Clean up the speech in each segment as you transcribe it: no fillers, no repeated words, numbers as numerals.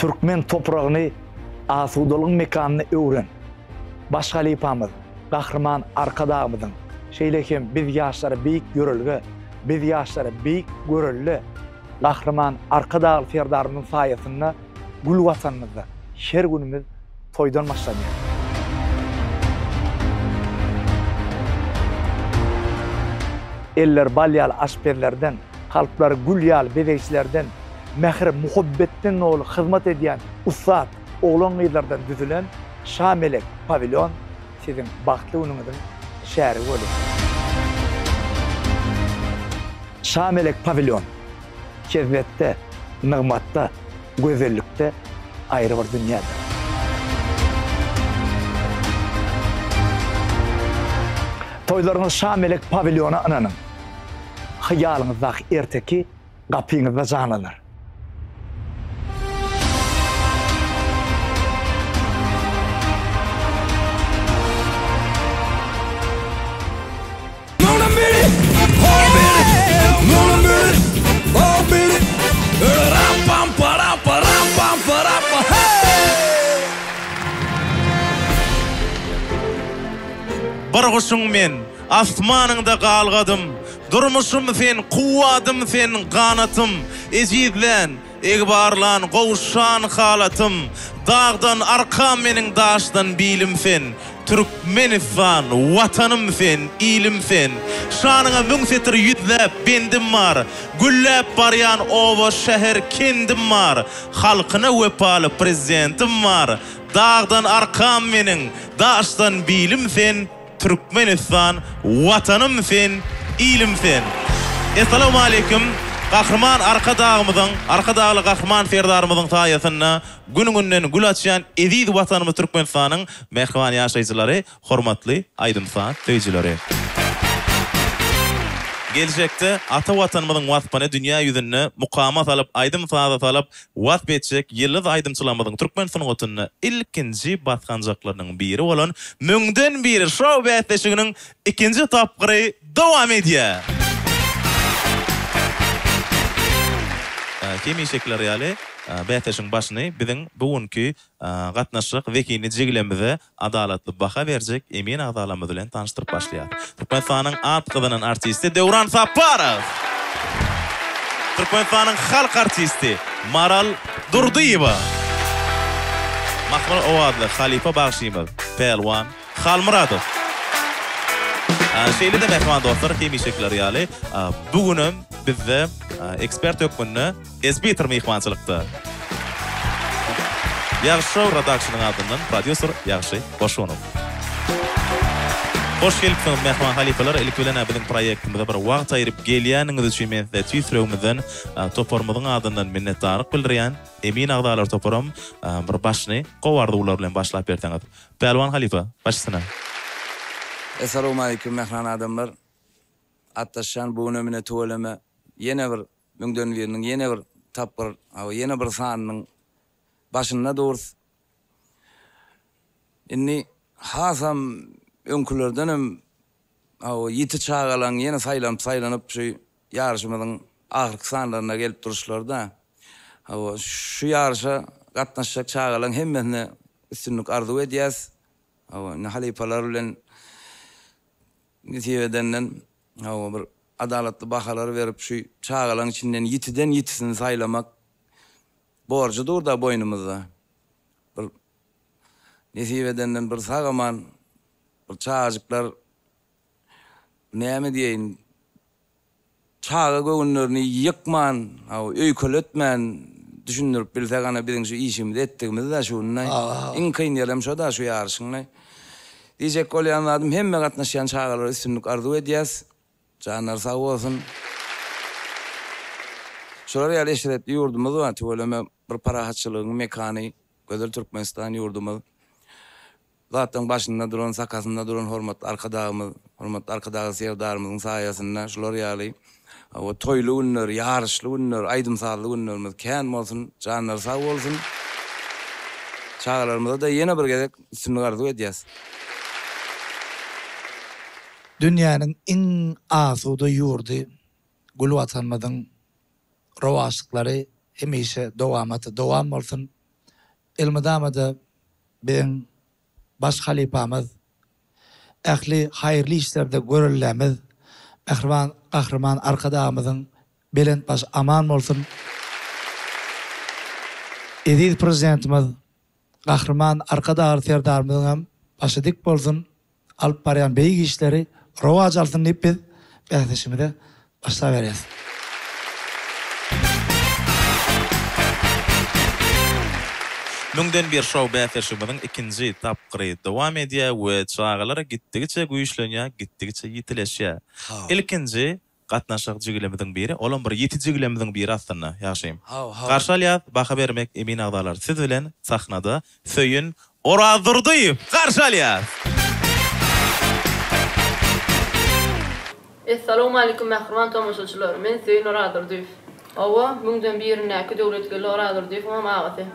Türkmen topragyny asudalygyň mekanyna öwren baş halypamyz Gahryman Arkadagymyzyň, şeýle hem biz ýaşlara beýik ýörelge, biz ýaşlara beýik görelde Gahryman Arkadagly Serdarymyzyň saýasynda gül Watanymyzda her günümiz toýdan başlanýar. Eller bal ýaly aşpezlerden, kalplary gül ýaly bezegçilerden, mähir, muhabbetden doly hyzmat edýän ussat oglan-gyzlardan düzülen Şa Melek pawilýon siziň bagtly günüňiziň şärigi bolýar. Şa Melek pawilýon hezzetde, nygmatda, gözellikde aýry bir dünýädir. Toýlaryňyzy Şa Melek pawilýona ynanyň! Hyýalyňyzdaky erteki gapyňyzda janlanar. Bir guşuň men, asmanyňda galgadym, Durmuşym sen, kuwwadym sen, ganatym, Ejizlän, egbarlan, gowşan halatym, Dagdan arkam meniň daşdan bilim sen, Türkmenistan, Watanym sen, ilim sen. Şanyňa müň setir ýüzläp bendim bar, Gülläp barýan oba, şäher, kendim bar, Halkyna wepaly Prezidentim bar, Dagdan arkam meniň, daşdan bilim sen, Türkmenistan Watanym sen ilim sen. Essalawmaleýkim Gahryman Arkadagymyzyň Arkadagly Gahryman Serdarymyzyň saýasynda gün günden gül açýan eziz Watanymyz Türkmenistanyň mähriban ýaşaýjylary hormatly aýdym saz söýüjileri. Geljekde ata Watanymyzyň waspyny dünýä ýüzünde mukama salyp aýdym saza salyp wasp etjek ýyldyz aýdymçylarymyzyň türkmen sungatynda ilkinji basganjaklarynyň biri bolan Müňden biri şou bäsleşiginiň ikinji tapgyry dowam edýär. Hemişekiler ýaly, bäsleşigiň başyny biziň bu günki gatnaşjak zehinli jigilerimize Adalatly baha berjek emin agzalarymyz bilen tanyşdyryp başlaýas. Türkmenistanyň at gazanan artisti Döwran Saparow! Türkmenistanyň halk artisti Maral Durdyýewa! Mahmal owazly halypa bagşymyz Pälwan Halmyradow! Şeýle-de mähriban dostlar, hemişekiler ýaly, bu günem bizde ekspert hökmünde Esbiter myhmançylykda. Ýagşy Show Productionyň adyndan prodýuser Ýagşy Goşunow. Hoş gelipsiňiz mähriban halypalar. Ilki bilen-ä biziň proýektimize bir wagt aýyryp gelýäniňiz üçin men size tüýs ýüregimizden toparymyzyň adyndan minnetdarlyk bildirýän. Emin agzalar toparam bir başyny gowy arzuwlar bilen başlap berseňiz. Pälwan halypa, baş üstüne. Essalawmaleýkim mähriban adamlar. Atdaşjan bu güne mine tüweleme ýene bir Müňden biriniň ýene bir tapgyr, hawa, ýene bir sanynyň başynda durus. Indi hasam öňkülerdenem, hawa, ýiti çagalaň ýene saýlanyp-saýlanyp şu ýaryşymyzyň ahyrky sanlaryna gelip duruşlary-da. Hawa, şu ýaryşa gatnaşjak çagalaň hemmesine üstünlik arzuw edýäs. Hawa, indi halypalar bilen nesip edenden, hawa, bir adalatly bahalar berip şu çagalaň içinden ýitiden ýitisini saýlamak borjy dur-da boýnumyzda. Bir nesip edenden bir sag-aman bir çagajyklar näme diýeýin çaga göwünlerini ýykman, hawa, öýkeletmän düşündirip bilsek ana biziň şu işimizi etdigimiz-dä şu günde. Iň kyn ýerem şo-da şu ýaryşyň. Diýjek bolýan zadym hemme gatnaşýan çagalara üstünlik arzuw edýäs. Janlary sag bolsun. Şular ýaly eşretli ýurdumyz bar, tüweleme bir parahatçylygyň mekany, gözel Türkmenistan ýurdumyz. Zatlaryň başynda duran, sakasynda duran hormatly Arkadagymyz, hormatly Arkadagly Serdarymyzyň saýasynda şular ýaly hawa toýly günler, ýaryşly günler, aýdym-sazly günlerimiz kän bolsun, janlary sag bolsun. Çagalarymyza-da ýene bir gezek üstünlik arzuw edýäs. Dünýäniň iň asuda ýurdy gül Watanymyzyň rowaçlyklary hemişe dowamata dowam bolsun! Elmydama-da biziň baş halypamyz, ähli haýyrly işlerde görellämiz mähriban Gahryman Arkadagymyzyň belent başy aman bolsun! Eziz Prezidentimiz Gahryman Arkadagly Serdarymyzyň hem başy dik bolsun, alyp barýan beýik işleri rowaç alsyn diýip biz bäsleşigimize başlaberýäs. Müňden bir şou bäsleşigimiziň ikinji tapgyry dowam edýär we çagalar gitdigiçe güýçlenýär, gitdigiçe ýitileşýär. Ilkinji Gatnaşjak jigilemizň biri, olam bir ýiti jigilemizň biri aslynda, ýagşym. Garşy alýas, baha bermek emin agzalar siz bilen sahnada Söýün Orazdurdyýew garşy alýas! Essalowmalikim mähriban tomaşaçylar, men Söýün Orazdurdyýew. Hawa, müňden birindäki Döwletgeldi Orazdurdyýewiňem agasy.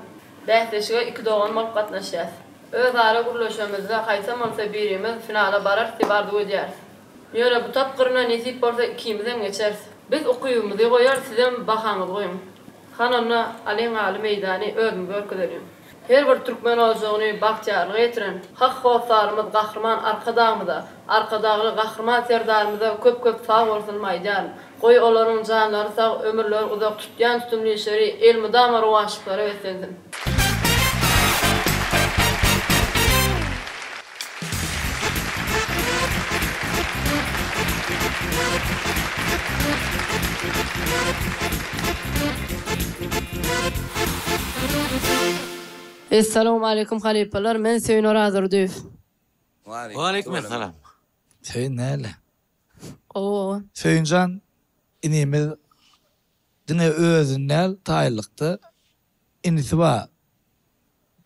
Bäsleşige iki dogan bolup gatnaşýas. Özara gürleşemizde haýsam bolsa birimiz finala bararys diýip arzuw edýäris. Ýöne bu tapgyryna nesip bolsa ikimizem geçeris. Biz ukybymyzy goýarys sizem bahaňyzy goýuň. Han onda alyň aly meýdany özümiz görkezeliň. Her bir türkmen ojagyny bagtyýarlyga ýetiren hak hossarymyz Gahryman Arkadagymyza, Arkadagly Gahryman Serdarymyza köp köp sag bolsunymy aýdýaryn. Goý olaryň janlary sag ömürleri uzak tutýan tutumly işleri elmydama rowaçlyklara beslensin. Essalawmaleýkum halypalar men Söýün Orazdurdyýew. Waleýkim essalam. Söýün näle? Gowy gowy. Söýünjan inimiz diňe özüni däl taýynlykda inisi bar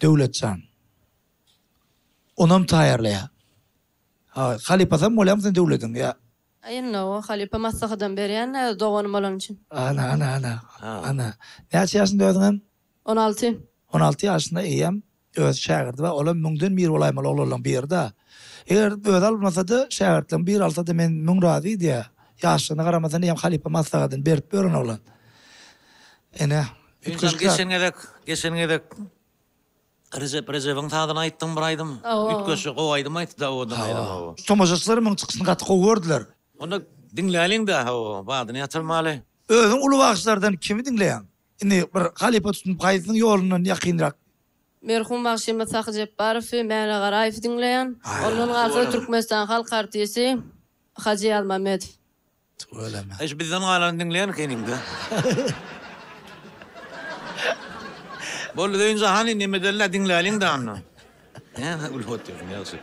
Döwletjan. Onam taýýarlaýar. Ha, halypasam bolýarmy sen Döwlediň ýa? Aý indi o halypa maslahatam berýän-dä doganym bolany üçin. Ana, ana, ana. Ana. Näçe ýaşynda özüňem? 16. 16 ýaşynda eýýäm öz şägirdi bar. Olam müňden biri bolaýmaly oglanlaryň biri-de. Eger özi almasa-da, şägirtleriň biri alsa-da men müň razy diýýär. Ýaşlygyna garamazdan eýýäm halypa maslahatyny berip ýören oglan. Ine, üýtgeşik zat. Geçen gezek, geçen gezek Rejep Rejebiň sazyna aýtdyň bir aýdym. Üýtgeşik gowy aýdym aýtdy-da owadan aýdym hawa. Tomaşaçylar muň çykyşyny gaty gowy gördüler. Onda diňläliň-dä hawa, badyny ýatyrmaly. Özüň uly bagşylardan kimi diňleýäň? Indi bir halypa tutunyp haýsynyň ýolundan ýakynrak? Merhum bagşymyz Sahy Jepbarowy, Mäne Garaýewi diňleýän. Ondan galsa Türkmenistan halk artisti Hajy Ýazmämmedow. Tüweleme. Aý şu bizden galany diňleýän ekeniňdä. Boldy Söýünjan hany neme edeli diňläliň-dä onda. Näme gülüp otyrsyň ýagşy.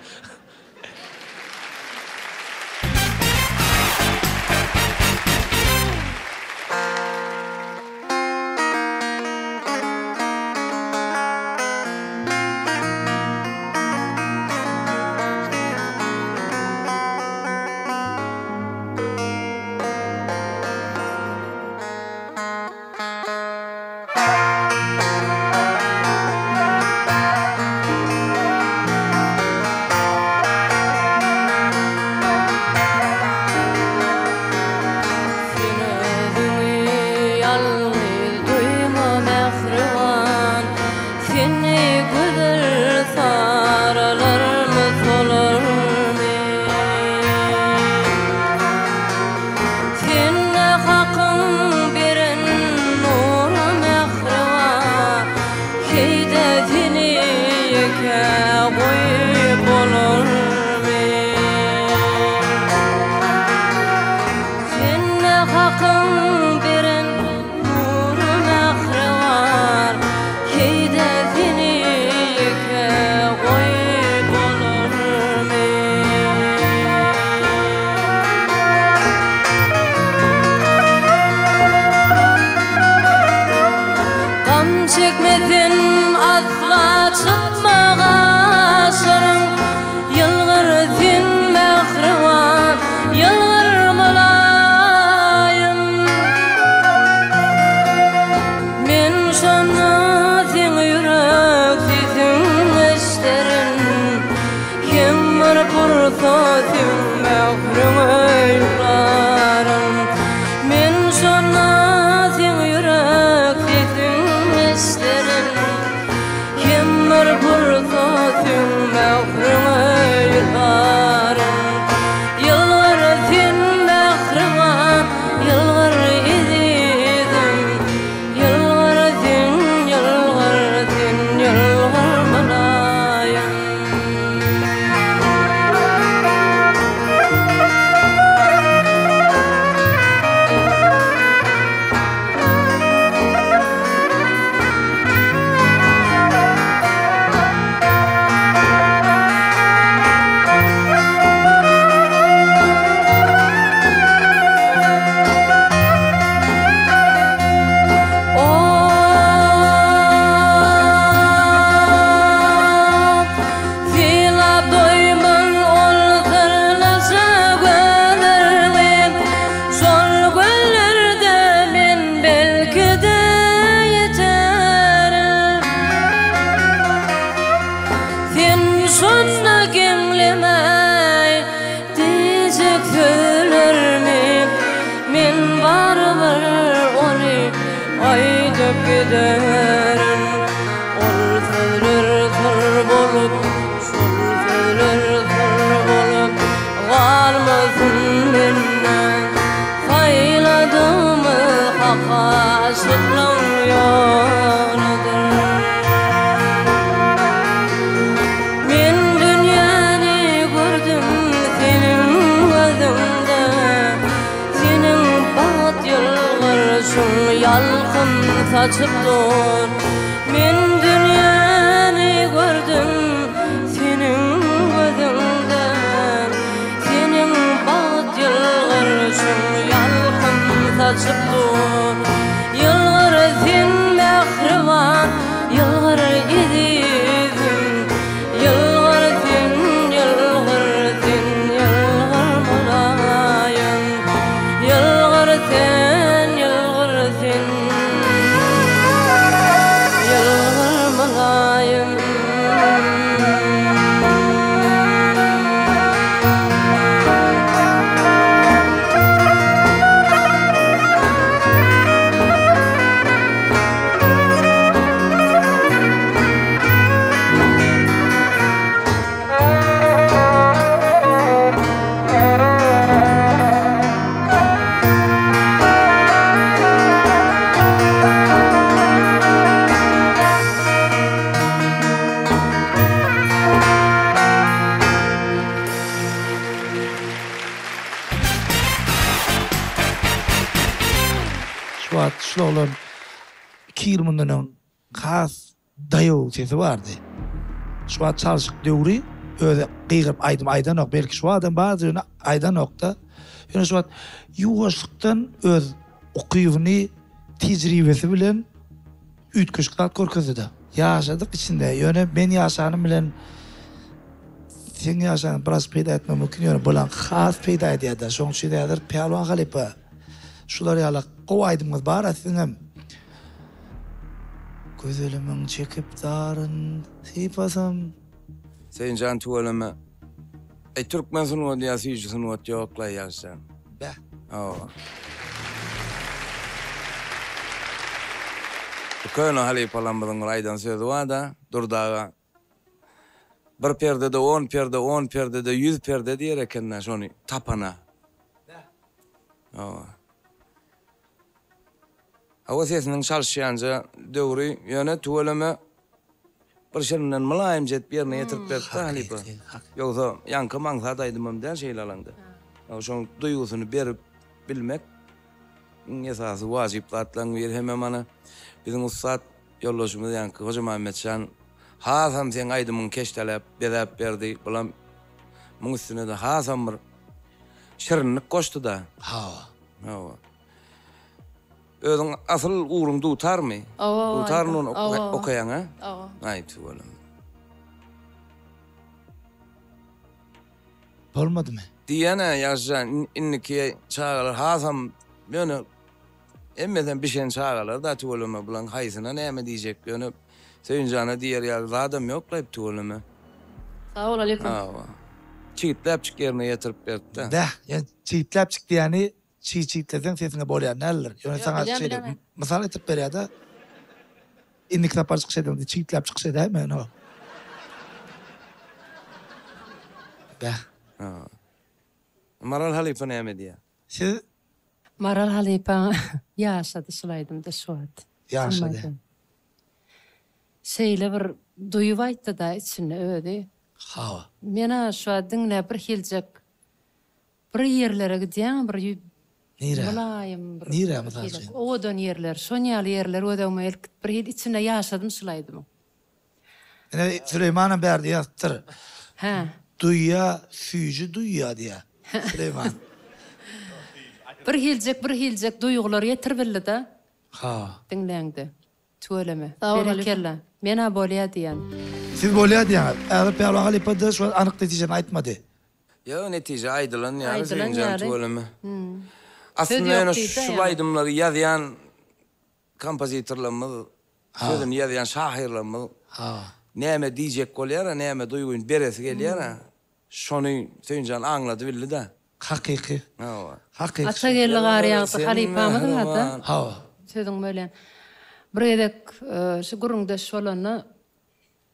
Söýüp giderin Ol sözler syr bolup Şol sözler syr bolup Galmasyn mende Saýladygymyz hak aşyklaň ýoludyr. Men dünýäni gördüm seniň gözüňde Seniň bagt ýylgyrşyň ýalkym saçyp dur. Men dünýäni gördüm seniň gözüňde Seniň bagt ýylgyrşyň ýalkym saçyp dur. Ýylgyr sen mähriban, ýylgyr ezizim Ýylgyr sen, ýylgyr sen, ýylgyr mylaýym Ýylgyr sen, ýylgyr sen, ýylgyr mylaýym. Şu wagt şul oglan iki ýyl mundan öň has daýaw sesi bardy. Şu wagt çalşyk döwri özi gygyryp aýdym aýdanok belki şu wagtam bardyr ýöne aýdanokda. Ýöne şu wagt ýuwaşlykdan öz ukybyny tejribesi bilen üýtgeşik zat görkezdida. Ýaşadyk içinde ýöne men ýaşanym bilen seň ýaşanyň biraz peýda etmegi mümkin ýöne bulaň has peýda edýärda şoň üçin häzir Pälwan halypa şular ýaly gowy aýdymyňyz bara siziňem Gözelimiň çekip zaryn sypasam. Söýünjan tüweleme. Eý türkmen sungaty ýa süýji sungat ýoklaý ýagşyjan. Bäh. Hawa. Bu köne halypalarymyzyň bir aýdan sözi barda, Durdy aga. Bir perdede on perde, on perdede ýüz perde diýer ekende şony tapana. Bäh. Hawa. Hawa sesiniň çalyşýanja döwri ýöne tüweleme bir şirinden mylaýymja edip ýerine ýetirip beripdi halypa. Ýogsa ýaňkam aňsat aýdymam däl şeýle alaňda. Şoň duýgusyny berip bilmek iň esasy wajyp zatlaryň biri hemem ana biziň ussat ýoldaşymyz ýaňky Hojamämmetjan hasam seň aýdymyňy keşdeläp bezäp berdi bulam muň üstünede hasam bir şirinlik goşdyda. Hawa. Hawa. Özüň asyl ugruň dutarmy? Hawa. Dutar bilen Hawa. okaýaň a? Hawa. Aý tüweleme. Bolmadymy? Diýýän-ä Ýagşyjan, indiki çagalar hasam ýöne hemmesem bişen çagalar-da tüweleme bulaň haýsyna näme diýjek ýöne Söýünjana diýer ýaly zadam ýok-laý tüweleme. Sag bol Alyka. Hawa. Çigitläpjik ýerine ýetirip berdi-de. Bäh, ýöne çigitläpjik diýýäni Çig çigitleseň sesiňe bolýan däldir. Ýöne saňa şeýle mysal getirip berýär-de. Indiki sapar çykyş edeňde çigitläp çykyş edäýme ýöne. Bäh. Maral halypa näme diýýär? Siz Maral halypa ýaşady şul aýdymda şu wagt. Ýaşady. Şeýle bir duýup aýtdy-da içinde özi. Hawa. Men-ä şu wagt diňläp bir hiljek Bir ýerlere gidýäň bir Nirä? mylaýym bir Nirä mysal üçin? Owadan ýerler, şon ýaly ýerler göz öňüme gelip gitdi. Bir hili içinde ýaşadym şul aýdymyň. Ine Süleýmanam bärde ýazypdyr. Hä. Duýýa, süýji duýýa diýýä. Süleýman. Bir hiljek, bir hiljek duýgular ýetiribildi-de. Ha. Diňläňde. Tüweleme. Sag bol Berekella. Menä bolýa diýýän. Siz bolýa diýýäňiz. Häzir Pälwan halypa-da şu anyk netijeni aýtmady. Ýok netije aýdylan ýaly Aýdylan Söýünjan ýaly. tüweleme. Söz Aslynda ýok ýöne diýse şul ýaly. aýdymlary ýazýan kompozitorlarymyz, sözüni ýazýan şahyrlarymyz näme diýjek bolýar-a, näme duýgyny beresi gelýär-a, şony Söýünjan aňlady bildi-de. Hakyky. Hawa. Hakyky. Atageldi Garýagdy halypamyz barda. Hawa. Sözüňi bölýän. Bir gezek şu gürrüňdeş bolanda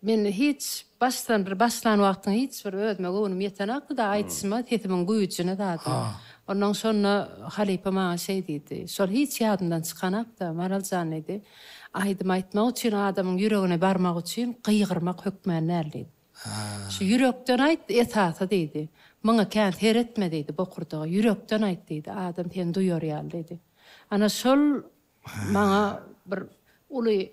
men hiç başdan bir başlan wagtyň hiç bir özüme göwnüm ýetenokdy-da aýdyşyma, sesimiň güýjüne zadyna. Onnoň şonda halypa maňa şeý diýdi. Şol hiç ýadymdan çykanok-da, Maral jan diýdi, aýdym aýtmak üçin adamyň ýüregine barmak üçin gygyrmak hökmän däl diýdi. Şu ýürekden aýt esasy diýdi. Muňa kän seretme diýdi bokurdaga, ýürekden aýt diýdi, adam seni duýar ýaly diýdi. Ana şol maňa bir uly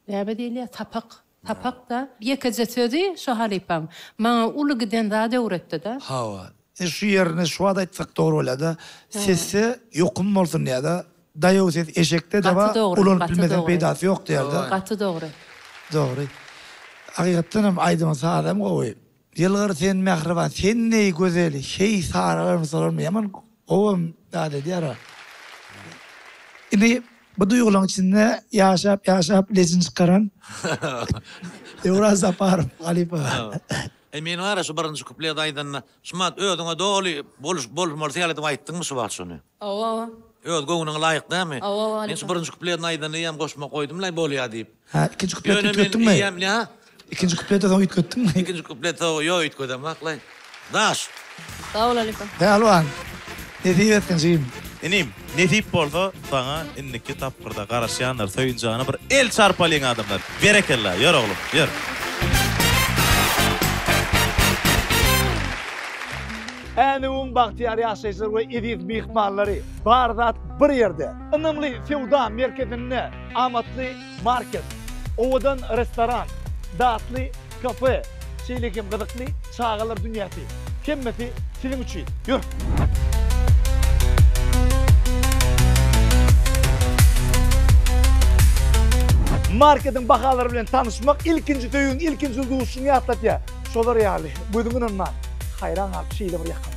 näme diýilýär sapak, sapak-da. Ýekeje sözi şo halypaň maňa uly giden zat öwretdi-de. Hawa. Indi şu ýerini şu wagt aýtsak dogry bolýar-da. Sesde ýokum bolsun diýýär-de. Daýaw ses eşekde-de Gaty bar, dogry, ulanyp gaty bilmeseň dogry. peýdasy ýok diýýär-de. Gaty dogry. Dogry. Hakykatdan hem aýdymyň sazam gowy. Ýylgyr sen mähriban, sen neý gözeli, heý saralarmy solarmy ýaman gowam zat edýär-a. Indi bu duýgularyň içinde ýaşap ýaşap lejin çykaran Döwran Saparow halypa. Eý men bara şu birinji kupleti aýdanda şumat özüňe doly boluş bolmalysy ýaly edip aýtdyňmy şu wagt şuny? Hawa hawa. Öz göwnüňe laýyk dälmi? Hawa hawa Men şu birinji kupletini aýdanda eýýäm goşmak goýdumlaý bolýa diýip. Hä ikinji kupleti Ýöne men üýtgetdiňmi? eýýäm nä? Ikinji kupleti soň üýtgetdiňmi? Ikinji kuplet soň ýok üýtgedemoklaý. Daş. Sag bol halypa. Pälwan. Nesip etsin jigim. Inim, nesip bolsa saňa indiki tapgyrda garaşýandyr Söýünjana bir el çarpalyň adamlar. Berekella, ýör oglum, ýör. Änewiň bagtyýar ýaşaýjylary we eziz myhmanlary, bar zat bir ýerde! Ynamly söwda merkezinde amatly market, owadan restoran, datly kafe, şeýle hem gyzykly çagalar dünýäsi. Hemmesi siziň üçin! Ýör! Marketiň bahalary bilen tanyşmak ilkinji söýgiň, ilkinji duşuşyňy ýatlatýar. Şolar ýaly, gözüň ynanman, haýran galyp şeýle bir ýakyn.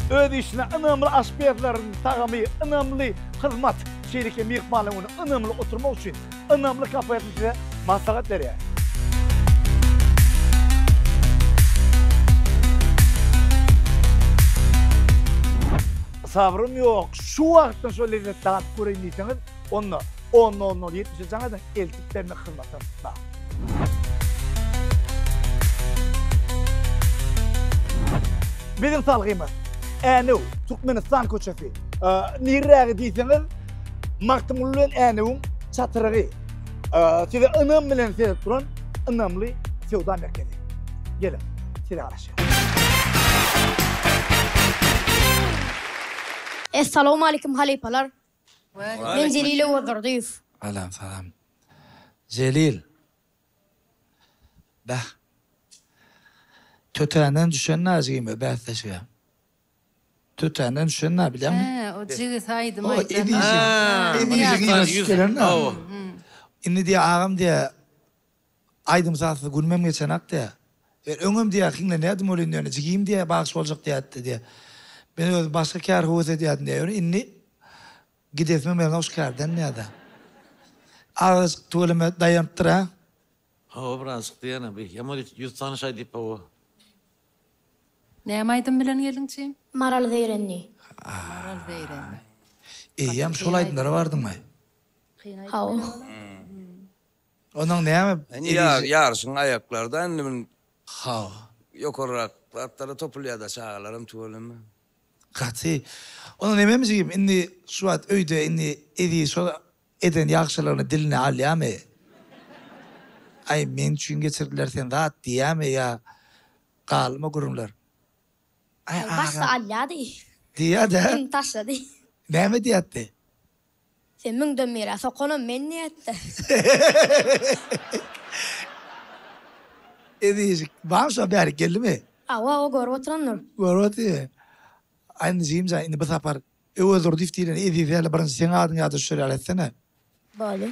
Öz işine ynamly aşpezleriň tagamy, ynamly hyzmat, şeýle hem myhmanlaryň öňünde ynamly oturmak üçin ynamly kafesini size maslahat berýär. Sabrym ýok, şu wagtdan şo lezzeti dadyp göreýin diýseňiz, onda on nol nol ýetmişe jaň ediň, eltip bermek hyzmaty bar. Biziň salgymyz, Änew, Türkmenistan köçesi. Nirägi diýseňiz, Magtymguly bilen Änewiň çatyrygy. Size ynam bilen seredip duran ynamly söwda merkezi. Geliň, size garaşýar. Essalawmalikim halypalar. Men Jelil Öwezdurdyýew. Salam salam. Jelil. Bäh. Tötänden düşen näjigime bäsleşige. Tötänden düşen nä bilýäňmi? Hä, o jigisi aýdym O aýdan. Eziziň. Eziziň yzyna düşüp gelen nä. Indi diýýär agam diýýär aýdym-sazsyz günümem geçenak diýýär. Men öňem diýýär hiňlenýärdim welin ýöne jigim diýýär bagşy boljak diýýärdi diýýär. Men özüm başga kär höwes edýärdim diýýär. Ýöne indi gidesimem gelenok şu kärden diýýär-de. Azajyk tüweleme daýanypdyr hä. Hawa birazjyk diýýän-ä bi. Ýaman ýüz tanyş aýdyp hawa. Näme aýdym bilen geldiň jigim? Maral Zeýrenli. Maral Zeýrenli. Eýýäm şol aýdymlara bardyňmy? Hawa. Onuň näme Indi ýaryşyň aýaklarda indi bir Hawa. Ýokarrak zatlara topulýada çagalaram tüweleme. Gaty. Onuň nememi jigim indi şu wagt öýde indi Eziz şol eden ýagşylygyny diline alýamy? Aý meň üçin geçirdiler sen zat diýýämi ýa galdymy o gürrüňler? Aý agam. Başda alýady. Diýýädä. Indi taşlady. Näme diýýätdi? Sen müňden birä sokanam men diýýätdi. Ezizjik, barmy şo bärik geldimi? Hawa, o görüp oturandyr. Görüp otyr. Aý indi jigim jan, indi bu sapar Öwezdurdyýew diýlen Eziz däl-de birinji seň adyň ýada düşer ýaly etsene. Boldy.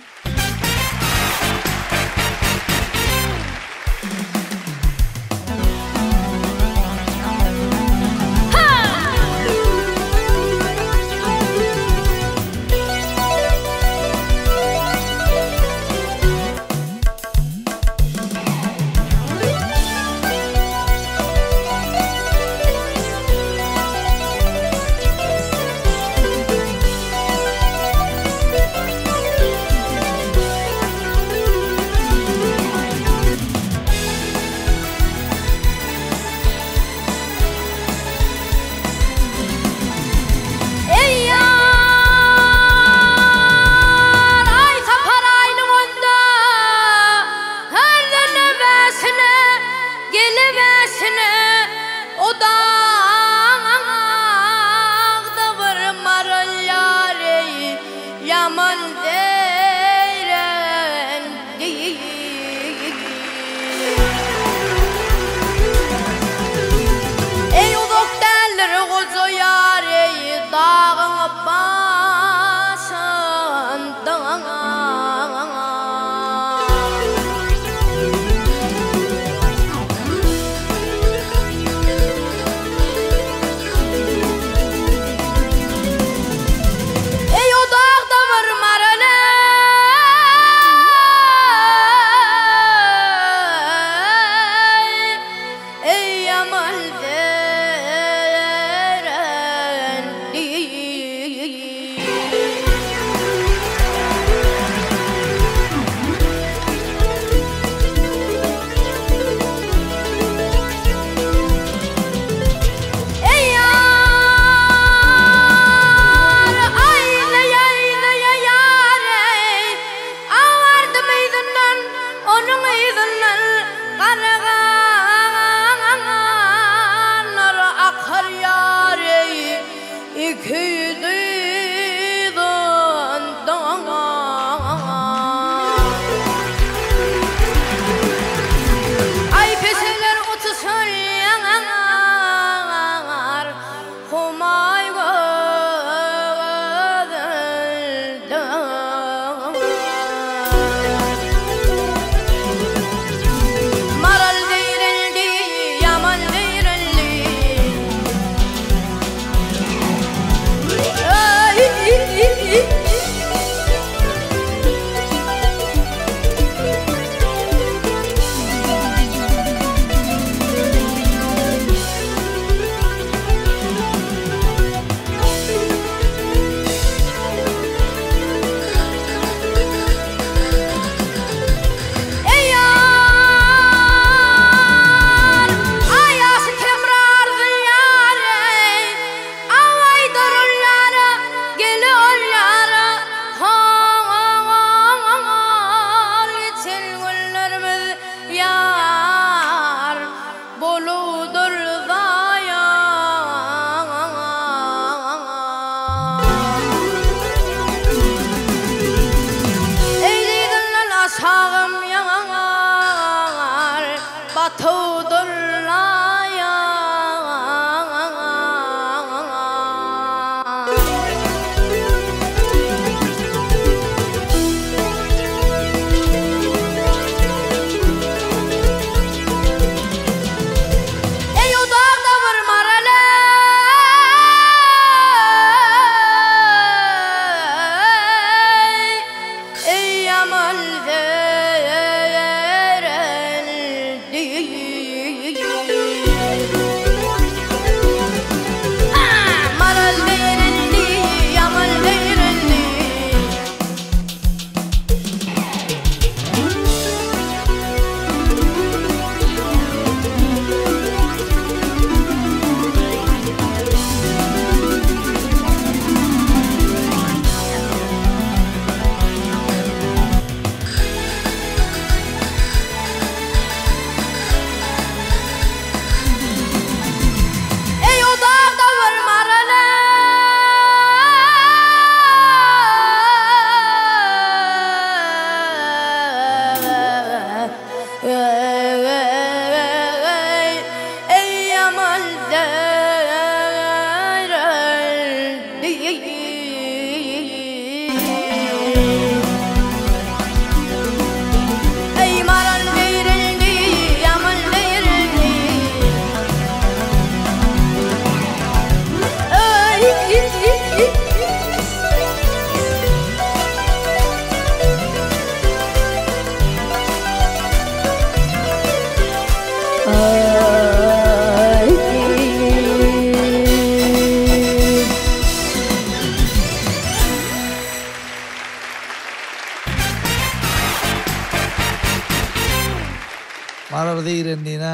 Zeýrenline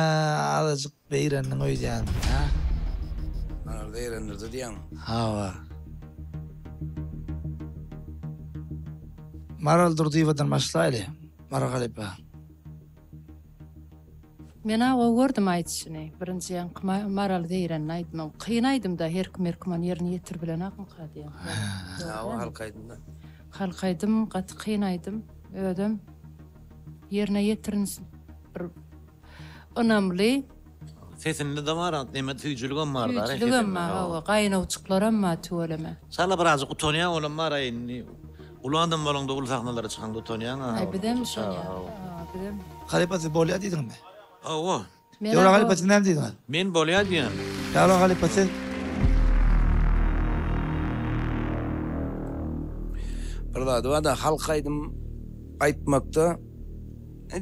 azajyk zeýrendiň öýdýän, hä? Maral zeýrendirdi diýýäňmi? Hawa. Maral Durdyýewadan başlaýly, Maral halypa. Men-ä gowy gördüm aýdyşyny. Birinji ýaňky Maral Zeýrenli aýdymam. Kyn aýdym-da, her kim her kim ony ýerine ýetirip bilenokmyka diýýän. Hawa, halk aýdym-da. Halk aýdym, gaty kyn aýdym. Özem ýerine ýetirin bir ynamly. Sesinde-de bar, neme süýjüligem bar. Süýjüligem bar, hawa, gaýnawjyklaram bar tüweleme. Çala birazjyk utanýan bolam bar-aý indi. Uly adam bolaňda uly sahnalara çykaňda utanýaň-a. Aý bizem utanýas. Bizem. Halypa siz bolýa diýdiňmi? Hawa. Döwran halypa siz näme diýdiňiz? Men bolýa diýýän. Döwran halypa siz? Bir zady bar-da halk aýdym aýtmakda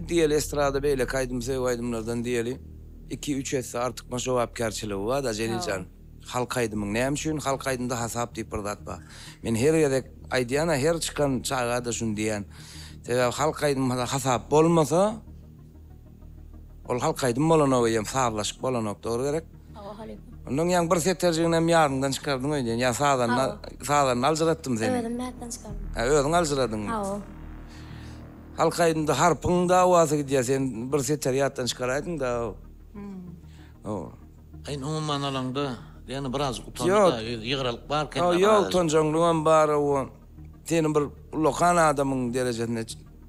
diýeli estrada beýleki aýdym söýgi aýdymlardan diýeli iki-üç esse artykmaç jogapkärçiligi bar-da Jeliljan. Halk aýdymyň näme üçin halk aýdymda hasap diýip bir zat bar. Men her gezek aýdýan-a her çykan çaga-da şuny diýýän. Sebäbi halk aýdymyda hasap bolmasa ol halk aýdym bolanok eýýäm sazlaşyk bolanok dogry gerek? Hawa halypa. Ondan ýaň bir seterjiginem ýadyňdan çykardyň öýdýän ýa sazanda sazanda aljyratdym seni. Özüm ýatdan çykardym. Hä özüň aljyradyňmy? Hawa. Halk aýdymda harpyň dawasy gidýär sen bir seteri ýatdan çykaraýdyň-da. Hawa. Aýn umuman alaňda, ýöne birazjyk utandy-da, ýygralyk bar kende birazjyk. Ýok, utanjaňlygam bar, hawa. Seni bir ullakan adamyň derejesine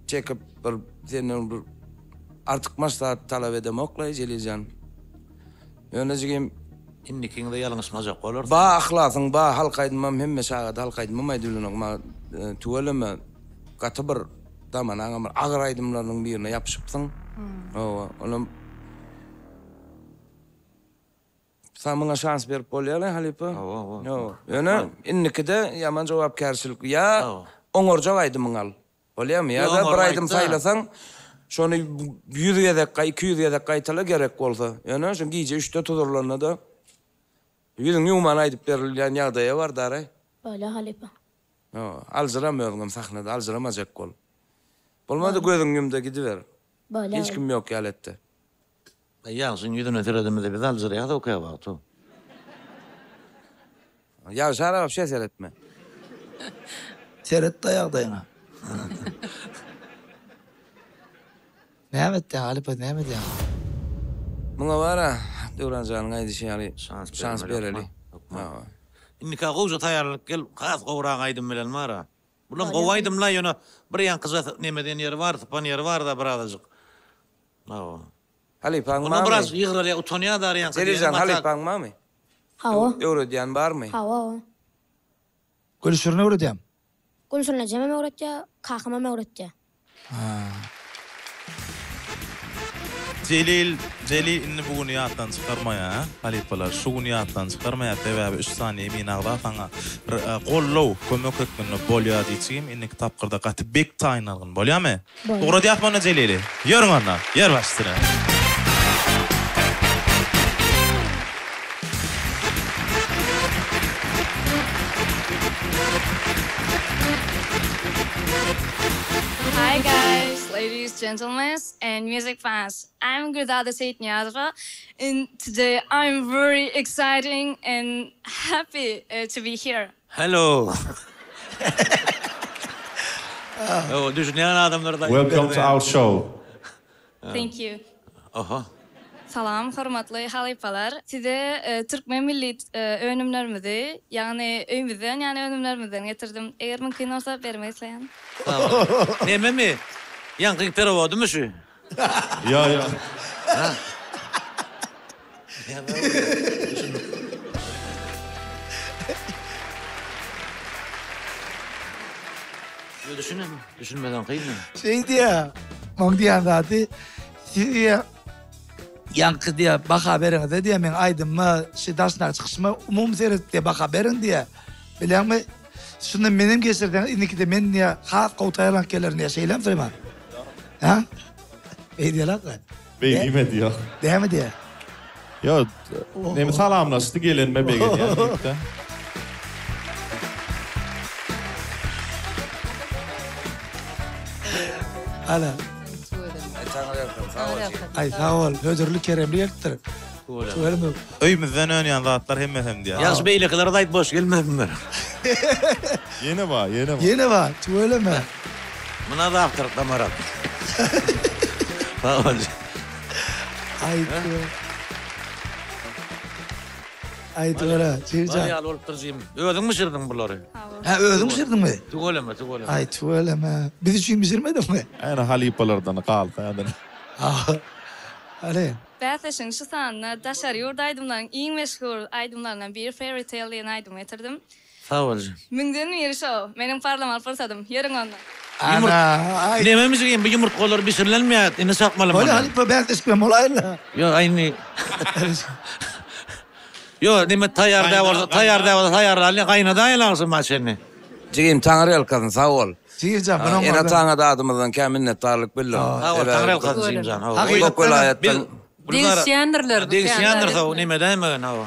çekip, bir senden bir artykmaç zat talap edemok-laý, Jeliljan. Ýöne jigim. Indikiňde ýalňyşmajak bolarsyň. Ba yhlasyň, ba halk aýdymam hemme çagada halk aýdymam aýdybilenok. Ma tüweleme gaty bir zamanaňam bir agyr aýdymlarynyň birine ýapyşypsyň. Hawa, onam. Saňa muňa şans berip bolýar-a halypa? Hawa, hawa. Hawa. Ýöne indikide ýaman jogapkärçilik ýa oňarjak aýdymyňy al. Bolýarmy? Ýa-da bir aýdym saýlasaň, şony ýüz gezek, 200 gezek gaýtala gerek bolsa. Ýöne şo gije üçde tuzurlanda-da ýüzüňi ýuwman aýdyp berilýän ýagdaýa bar daraý. Bolýar halypa. Hawa, aljyrama özüňem sahnada aljyramajak bol. Bolmady gözüňi ýum-da gidiber. Bolýar. Hiç kim ýok ýaly et-de. Ýagşyň ýüzüne seredemizde biz aljyraýas-ow käwagt-ow. Ýagşa wapşe seretme. Seret-de ýagdaýyňa. Näme etýäň halypa näme edýäň? Muňa bar-a, Döwran janyň aýdyşy ýaly şans bereli. Hökman. Indika gowja taýýarlanyp gel, has gowrak aýdym bilen bar-a. Bulam gowy aýdym-la, ýöne bir ýaňkyja neme diýen ýeri bar, sypan ýeri bar-da birazajyk. Hawa. Halypaň Onda barmy? biraz ýygralýar, utanýar da ýaňky diýeni Jeliljan mata. halypaň barmy? Hawa. Öwredýän barmy? Hawa, hawa. Gülşirin öwredýämi? Gülşirin ejemem öwretýär, kakamam öwretýär. Ha. Jelil, Jelil indi bu güni ýatdan çykarmaýa, hä, halypalar, şu güni ýatdan çykarmaýa, sebäbi üç sany emin agza saňa bir goldaw, kömek hökmünde bolýa diýjigim, indiki tapgyrda gaty bek taýynalgyn, bolýamy? Bolýar. Ugradýasmy onda Jelili? Ýörüň onda, ýör baş üstüne. Hi guys, ladies, gentlemen and music fans. I'm Gülzada Seýitnyýazowa and today I'm very exciting and happy to be here. Hello. Hawa, düşünýän adamlar da aýdyp Welcome to our show. Thank you. Oho. Salam hormatly halypalar. Size türkmen milli önümlerimizi, ýagny öýümizden ýany önümlerimizden getirdim. Eger mümkin bolsa bermek isleýän. Sag bol. Nememi? Ýaňky perewodymy şu? Ýo ýo. Ha. Ýo düşünem, düşünmeden kyn. Şeý diýýär, oň diýýän zady, siz diýýär, ýaňky diýýär, baha bereňizde diýýär, meň aýdymyma, şu daşyndaky çykyşyma umumy seredip diýýär, baha beriň diýýär. Bilýäňmi, şunda menem geçirseňiz, indikide men diýýär, has gowy taýýarlanyp gelerin diýýär, şeýlemi Süleýman? Hä? Beý diýýärler-le. Beý diýmedi ýok. Näme diýýär? Ýok, neme salamlaşdy gelenime begenýän diýipdi. Ana. Aý taňa bersin. Sag bol jigim. Aý sag bol. Hödürli keremli gelipdir. Tüweleme. Öýümizden önýän zatlar hemmesem diýýär. Ýagşy beýlekilere-de aýt boş gelmesinler. Ýene bar, ýene bar. Ýene bar. Tüweleme. Muna zawtrak damarak. Sag bol. Aý tüweleme. Aý tüweleme. Jigim jan. Bar ýaly bolupdyr jigim. Özüň bişirdiň bulary. Hä özüň bişirdiňmi? Tüweleme, tüweleme. Aý tüweleme. Biz üçin bişirmediňmi? Ene halypalardan galsa häzir. Hany. Bäsleşigiň şu sanynda daşary ýurt aýdymlaryň iň meşhur aýdymlaryndan biri Fairy Tale diýen aýdymy getirdim. Sag bol jigim. Müňden biri şo, meniň parlamaly pursadym. Ýörüň onda. Ana, aý. Nememi jigim, bu ýumurtgalar bişirilenmiýat, indi çakmaly muny. Bolýa halypa bäsleşik bilen bolaýyl-la. Ýok, aý indi. Ýok, neme taýýar däl bolsa, taýýar däl bolsa taýýarlalyň, gaýnadaýyl agşama çenli. Jigim Taňryýalkasyn sag bol. Jigimjan munuň Ene ataňa-da adymyzdan kän minnetdarlyk bildir. Sag bol Taňryýalkasyn jigimjan. Uzak welaýatdan. Degişýändirler. Degişýändir sow neme edäýmegin hawa.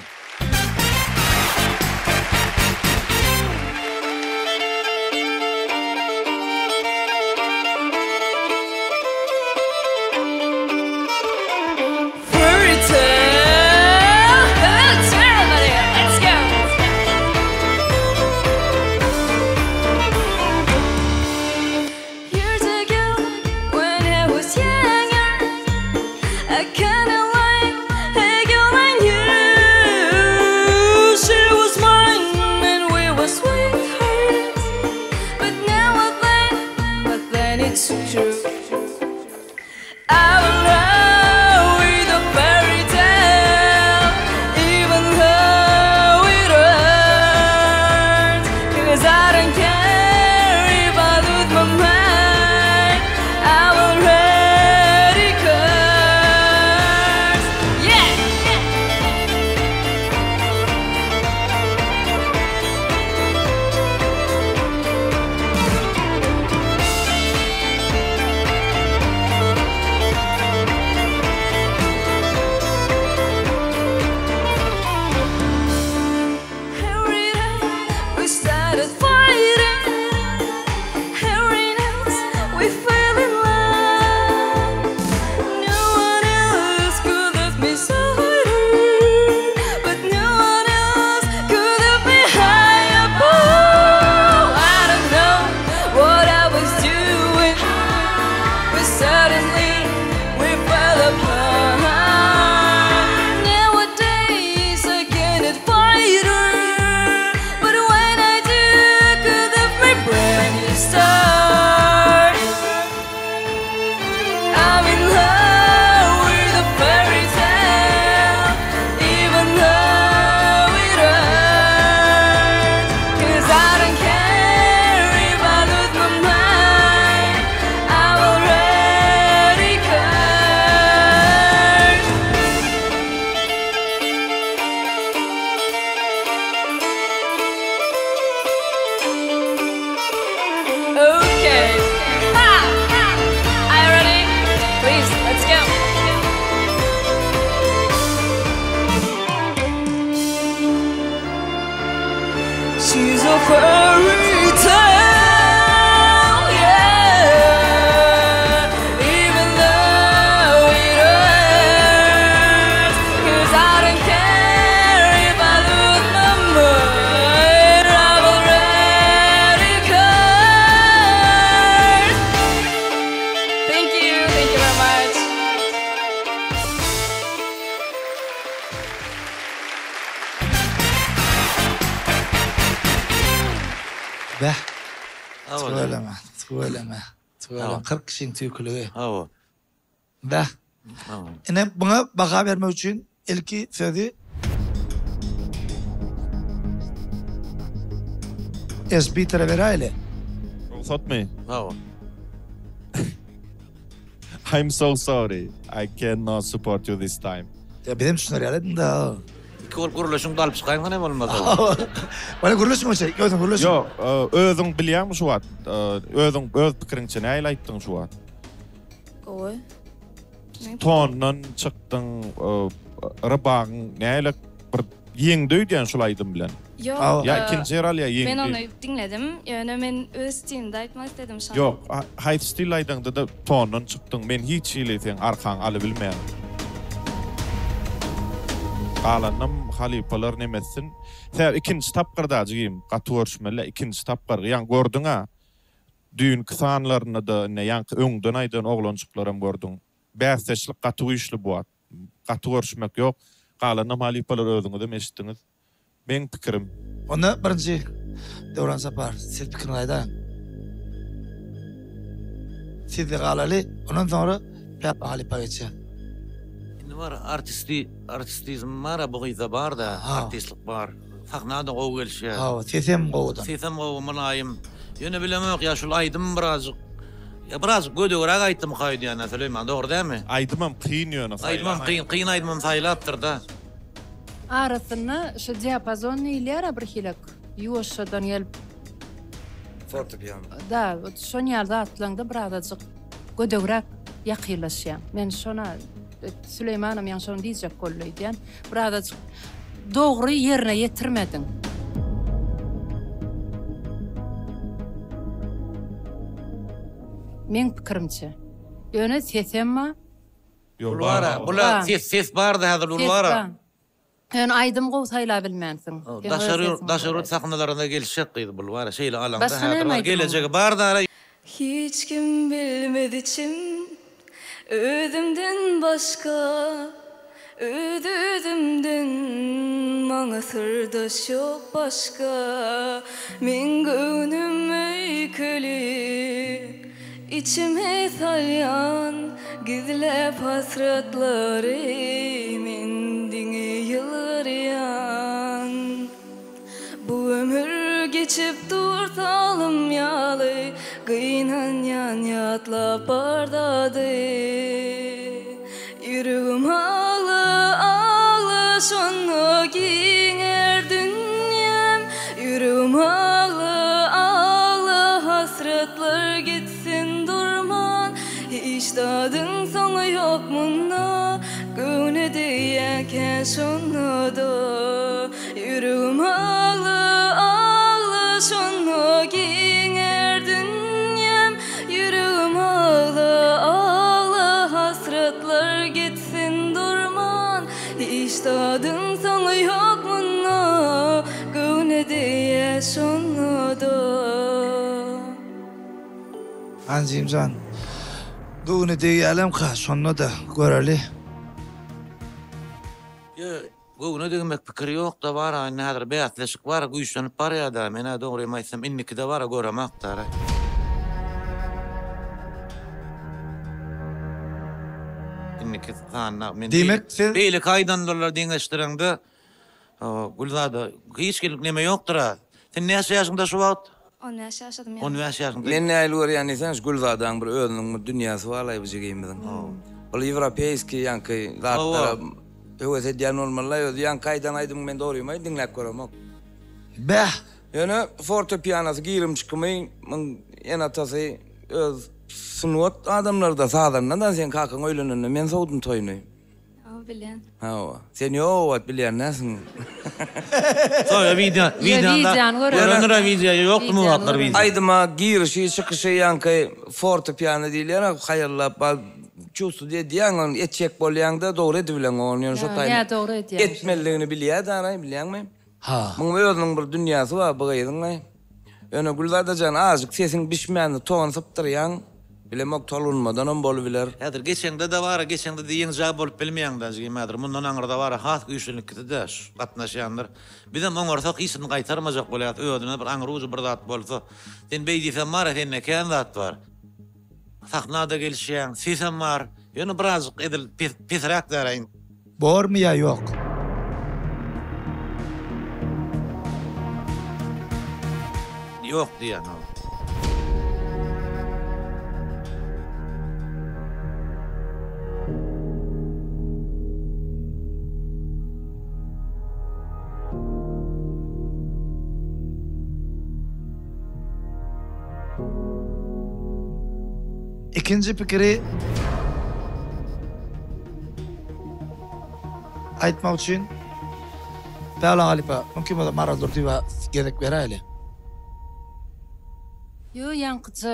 Beh. Tüweleme, tüweleme, tüweleme. 40 kişiň tüýküligi. Hawa. Beh. Ine buňa baha bermek üçin ilki sözi Esbitere beräýeli. Rugsatmy? Hawa. I'm so sorry. I cannot support you this time. Ýa bizem düşüner ýaly ediň-dä. Iki bolup gürleşiň-de alyp çykaýyň-da bolmasa. Bolýa gürleşiň onça, özüň gürleşiň. Ýok, özüň bilýäňmi şu wagt? Özüň öz pikiriňçe nähili aýtdyň şu wagt? Gowy. Tondan çykdyň, rybagyň nähili bir. Ýeňdi öýdýän şul aýdym bilen. Ýok. Ýa ikinji ýer alýa ýeňdi. Men ony diňledim. Ýöne men öz stilimde aýtmak isledim şony. Ýok, haýsy stilde aýdaňda-da tondan çykdyň. Men hiç hili seň arkaňy alybilmeýän. Galanynam halypalar neme etsin. Sebäbi ikinji tapgyrda jigim gaty görüşmeli ikinji tapgyr. Ýaňy gördüň-ä. Düýnki sanlarynda-da ine ýaňky öňden aýdan oglanjyklaram gördüň. Bäsdeşlik gaty güýçli bu wagt. Gaty görüşmek ýok. Galanynam halypalar özüňizem eşitdiňiz. Meň pikirim. Onda birinji Döwran Sapar siz pikiriňizi aýdaýyň. Sizde galaly, ondan soňra Päpä halypa geçýär. Indi bar artisti artistizm bar bu gyzda barda artistlik bar. Sahna-da gowy gelişýär. Hawa, sesem gowudan. Sesem gowy, mylaýym. Ýöne bilemok ýa şul aýdym birazjyk ýa birazjyk gödegräk aýtdymyka öýdýän-ä Süleýman, dogry dälmi? Aýdymam kyn ýöne saýlap. Aýdymam kyn, kyn aýdymam saýlapdyr-da. Arasynda şu diapazon diýilýär-ä birhilek, ýuwaşjadan gelip. Fortepiano. Da, şon ýaly zatlaňda birazajyk gödegräk ýakynlaşýaň. Men şona Süleýmanam ýaňy şony diýjek boldy öýdýän. Birazajyk dogry ýerine ýetirmediň. Meň pikirimçe. Ýöne sesem bar. Ýok, bar. Bula ses ses bardy häzir ul bar. Ýöne aýdym gowy saýlabilmänsiň. Daşary ýurt daşary ýurt sahnalarynda gelişjek gyz bul bar şeýle alaňda häzir bar gelejegi bar dara. Hiç kim bilmez içim özümden başga Öz özümden maňa syrdaş ýok başga Meň göwnüm öýkeli Içime salýan gizläp hasratlary Men diňe ýylgyrýan. Bu ömür geçip dur salym ýaly Gynanýan ýatlap bar zady. Ýüregim agla, agla şonda giňär dünýäm Ýüregim agla, agla hasratlar gitsin durman Hiç zadyň soňy ýok munda Göwne degýärkä şonda-da Ýüregim agla, agla şonda giňär dünýäm Ýüregim agla, agla hasratlar gitsin durman Hiç zadyň soňy ýok munda Göwne degýär şonda-da. Anjimjan, göwne degýälemka şonda-da göreli. Göwne degmek pikiri ýokda bara indi häzir bäsleşik bar güýçlenip barýada menä dogrymy aýtsam indikide bara göremakdara. Indiki sanda men Diýmek siz beýleki aýdanlarla deňeşdireňde Gülzada hiç hili neme ýokdyra. Sen näçe ýaşyňda şu wagt? 15 ýaşadym ýaňy. 15 ýaşyňda. Men nähili görýän diýseň, şu Gülzadaň bir özüniň bir dünýäsi barlaý bu jigimiziň. Ol ýewropeýskiý ýaňky zatlara höwes edýän bolmalylaý özi. Ýaňky aýdan aýdymyňy men dogrymy aýdyn diňläp göremok. Bäh! Ýöne fortepianosy girim-çykymy muň ene-atasy öz sungat adamlary-da, sazanda-da seň kakaň öýlenende men sowdum toýuny. Hawa bilýän. Hawa. Sen ýok o wagt bilýän dälsiň. Soňra wideo wideony göreris. Görendir-ä wideo ýokdumy o wagtlar wideo. Aýdyma girişi çykyşy ýaňky fortepiano diýilýär-ä haýallap bar çувствовать edýäň ony etjek bolýaňda dogry edibileňok ony ýöne şo taýyny Ýa dogry edýäň. etmelidigini bilýär daraý bilýäňmi. Ha. Muň özüniň bir dünýäsi bar bu gyzyň-aý. Ýöne Gülzada jan azajyk sesiň bişmändir ton sypdyrýaň. Bilemok tolgunmadanam bolubiler. Häzir geçeňde-de bar-a, geçeňde-de ýeňjä bolup bilmeýäň-dä jigim häzir. Mundan aňyrda bar-a has güýçlünikisi-de şu gatnaşýanlar. Bizem oňarsak hiç kim gaýtarmajak bolýas özüne bir aňry ujy bir zat bolsa. Sen beý diýseň bar-a sende kän zat bar. Sahna-da gelişýäň, sesem bar. Ýöne birazjyk edil pesräk däl-aý. Bormy ýa ýok? Ýok diýýän ol. Ikinji pikiri aýtmak üçin. Pälwan halypa, mümkin bolsa Maral Durdyýewa gezek beräýeli. Ýo ýaňkyja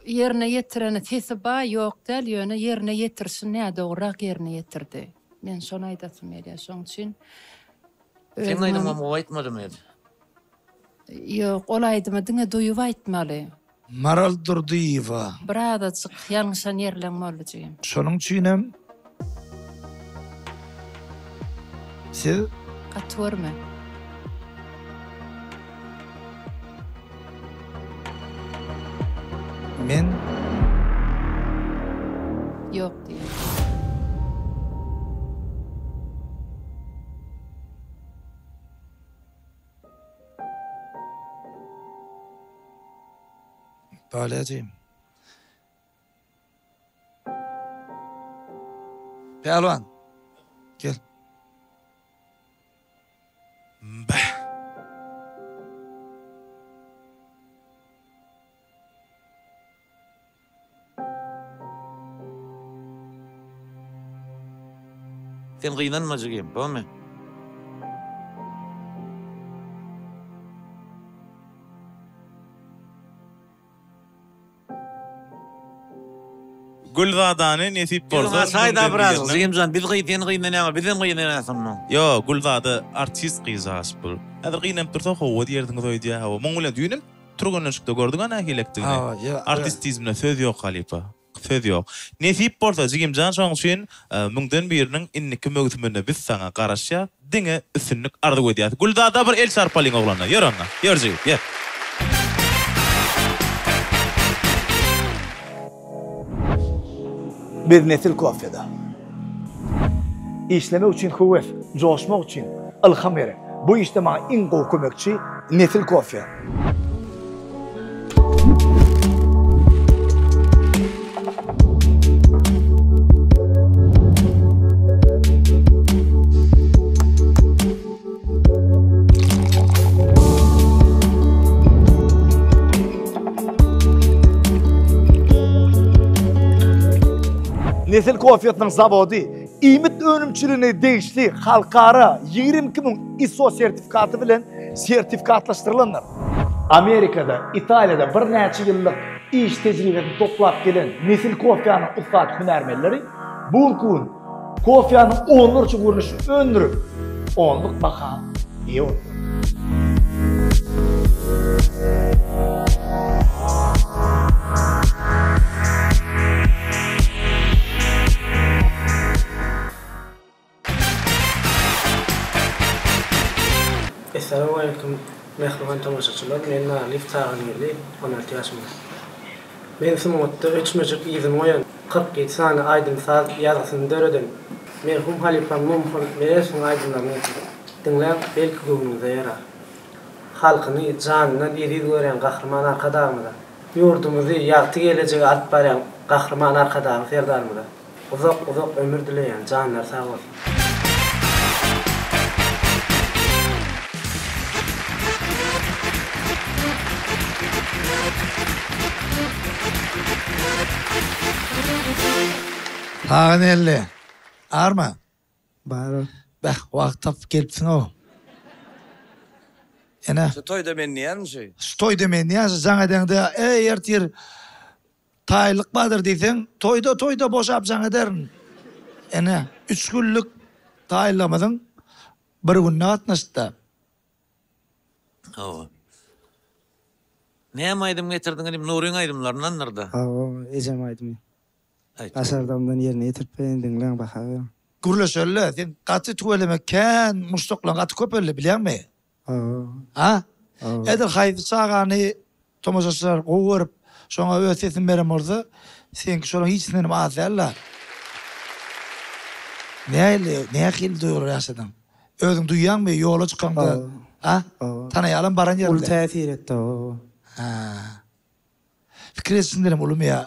ýerine ýetireni sesi ba ýok däl ýöne ýerine ýetirişi nädogryrak ýerine ýetirdi. Men şony aýdasym gelýär şoň üçin Seň özümem aýdymyňam gowy aýtmadymy ed. Ýok ol aýdymy diňe duýup aýtmaly. Maral Durdyýewa. Birazajyk ýalňyşan ýerleň boldy jigim. Şonuň üçinem siz. Gaty görme. Men. Ýok diýýär. Balejim. Pälwan. Gel. Bäh. Sen gynanma jigim, bormy? Gülzadany nesip bolsa Ýüzüňi açaýda biraz jigimjan biz gyz sen gynanýaňa bizem gynanýas onda. Ýo Gülzada artist gyzjagaş bul. Häzir gynanyp dursa howwa diýerdiňiz öýdýä hawa. Muň bilen düýnem türgenleşikde gördüňä nähilekdigini. Artistizmine söz ýok halypa. Söz ýok. Nesip bolsa jigimjan şoň üçin müňden biriniň indiki möwsüminde biz saňa garaşýas. Diňe üstünlik arzuw edýäs. Gülzada bir el çarpalyň oglana. Ýör onda. Ýör jigit, ýör. Biz Nesil kofede. Işlemek üçin höwes, joşmak üçin ylham gerek. Bu işde maňa iň gowy kömekçi Nesil kofe. Nesil kofesiniň zawody iýmit önümçiligine degişli halkara 22 müň ISO sertifikaty bilen sertifikatlaşdyrylandyr. Amerikada, Italiýada birnäçe ýyllyk iş tejribesini toplap gelen Nesil kofäniň ussat hünärmenleri bu günki gün kofäniň onlarça görnüşini öndürip, onluk baha eýe boldular. Essalawmaleýkum mähriban tomaşaçylar men Narlyýew Tagangeldi 16 ýaşymda. Men sungatda öçmejek yzyny goýan 47 sany aýdym-saz ýazgysyny döreden merhum halypam Mumhun Meredowyň aýdymlaryny getirdim. Diňläň belki göwnüňize ýarar. Halkyny janyndan eziz görýän Gahryman Arkadagymyza, ýurdumyzy ýagty gelejege alyp barýan Gahryman Arkadagly Serdarymyza. Uzak uzak ömür dileýän janlary sag bolsun. Tagan elli. Arma. Bar. Beh, wagt tapyp gelipsiň-ow. Ene. Şu toýda men diýýärmi şu? Şu toýda men diýýän, şu jaň edeňde, eý, ertir Taýlyk bardyr diýseň, toýda toýda boşap jaň ederin. Ene, üç günlük taýlygymyzyň bir gününe gatnaşdy-da. Hawa. Näme aýdym getirdiň inim? Nuryň aýdymlaryndandyr-da. Hawa, ejem aýdymy. Aýt. Başardygymdan ýerine ýetirip bereýin, diňläň, baha beriň. Gürleşeli-le, sen gaty tüweleme kän muşdaklaň gaty köpeldi, bilýäňmi? Ha? Edil haýsy çagany tomaşaçylar gowy görüp, şoňa öz sesini beren bolsa, seňki şolaryň hiçisindenem az däl-le. Nähili, nähili duýgular ýaşadyň? Özüň duýýaňmy ýola çykaňda? Ha? Tanaýarlarmy baran ýeriňde? Uly täsir etdi, hawa. Ha. Pikir edişiňdenem ulumy ýa?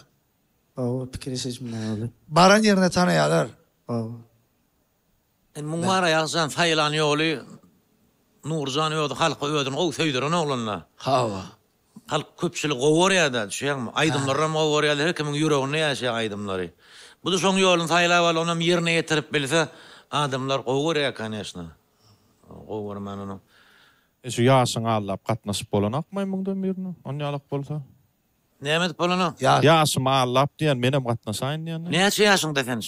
Hawa, pikir edişimden uly. Baran ýerinde tanaýarlar. Hawa. Indi muň bara Ýagşyjan saýlan ýoly Nurjan özi halka özüni gowy söýdüren oglanda. Hawa. Halk köpçülik gowy görýärdä düşýäňmi? Aýdymlaram gowy görýärler her kimiň ýüreginde ýaşaýar aýdymlary. Bu-da şoň ýoluny saýlap alyp onam ýerine ýetirip bilse adamlar gowy görýär koneşno. Gowy görmän onuň. E şu ýaşyňy aldap gatnaşyp bolanokmaý müňden birine? Onýalak bolsa. Näme edip bolanok? Ýaşymy aldap diýýän menem gatnaşaýyn diýende. Näçe ýaşyňda sen?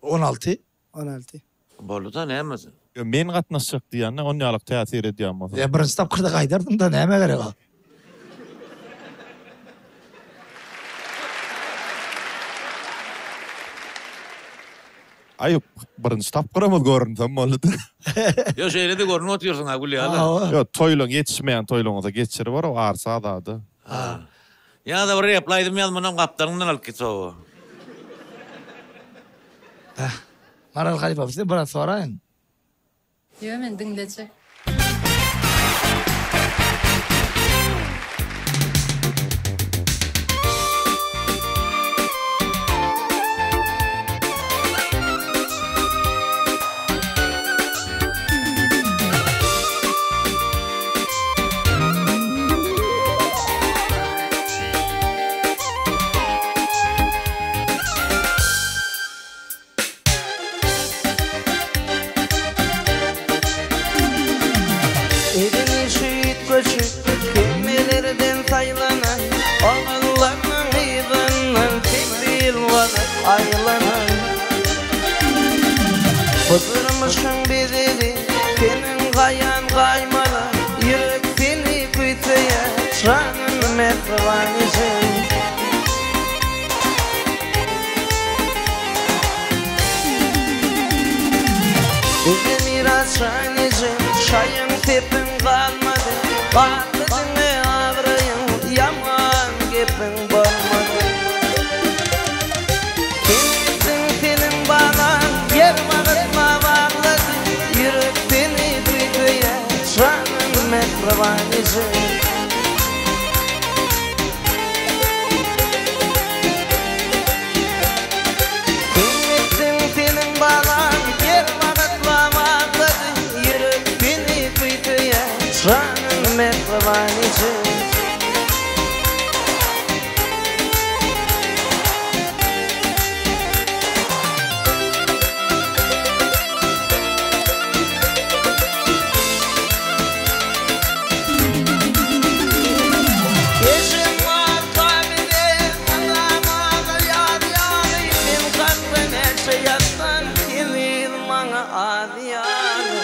16. 16. Boldy-da näme. Ýo men gatnaşjak diýende onýalak täsir edýän bolsa. Ýa birinji tapgyrda gaýdardyň-da nämä gerek o. Aý birinji tapgyrymyz görünsem boldy-da. Ýo şeýle-de görünip otyrsyň-a gül ýaly. Ýo toýlaň ýetişmeýän toýlaňyza geçirip bar o arça zady. Ýa-da bir repli aýdym ýaz munam gapdalyňdan alyp git oba. Maral halypa size biraz soraýyn. Ýö men diňlejek. Edeni şu üýtgeşik hemmelerden saýlanan Oglanlaryň yzyndan sekiz ýyl bolup aýlanan Bu durmuşyň bezegi seniň gaýan gaýmalar Ýürek seni küýseýär janym mähriban ejem. Bize miras şan ejem, şaýyň sepiň galmady, Galdy diňe abraýyň, ýaman gepiň bolmady. Sen gitdiň seniň balaň, ýer bagryma baglady, Ýürek seni küýseýär, janym mähriban ejem. Sen gitdiň seniň balaň ýer bagatlap aglady Ýürek seni küýseýär janym mähriban ejem. Ejem arka bilen mydama ýar ýaly Men hakda näçe ýazsam heniz maňa az ýaly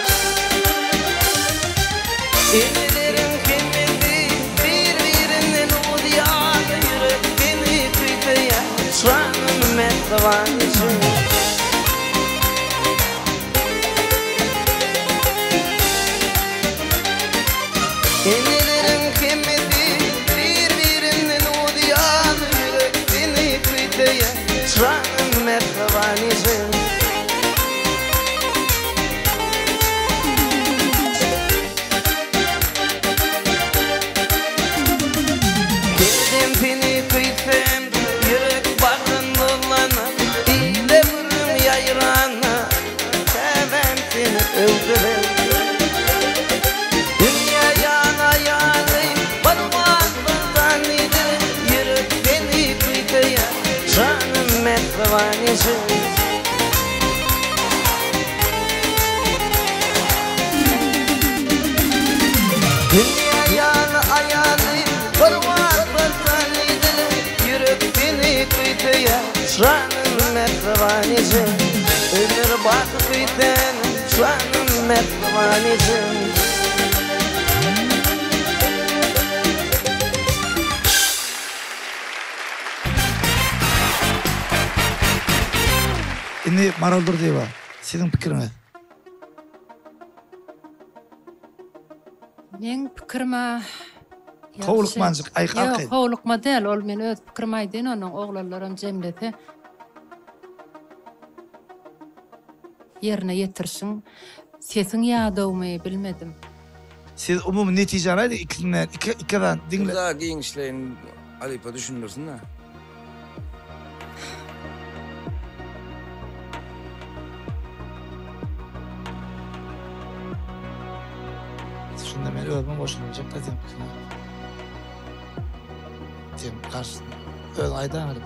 Eneleriň hemmesi bir-birinden uz ýaly Ýürek seni küýseýär janym mähriban ejem. Eneleriň hemmesi bir-birinden uzýan Ýürek seni küýseýär janym mähriban ejem. Her dem seni küýsem ýürek bagrym dolana Ile gürrüň ýaýrana Käbäm seni öwdüler. Dünýä ýana ýaly bir wagtlar tanydy Ýürek seni küýseýär janym mähriban ejem. Dünýä ýaly aýaly bir wagtlar tanydy Ýürek seni küýseýär janym mähriban ejem. Ömür baky küýsänim janym mähriban ejem. Indi Maral Durdyýewa, siziň pikiriňiz? Meň pikirim-ä ýagşy. Howlukmanjyk aýk Ýok, arkaýyn. howlukma däl, ol men öz pikirimi aýdaýyn, onnoň oglanlaram jemlese. Ýerine ýetirişiň, sesiň ýadawmy bilmedim. Siz umumy netijäni aýdyň ikisinden, iki iki zat diňle. Bir daha giňişleýin halypa düşündirsin-dä. Şunda men özüm goşulaýjak-da seň pikiriňe. Sen garşysyna özüň aýdaň hadi.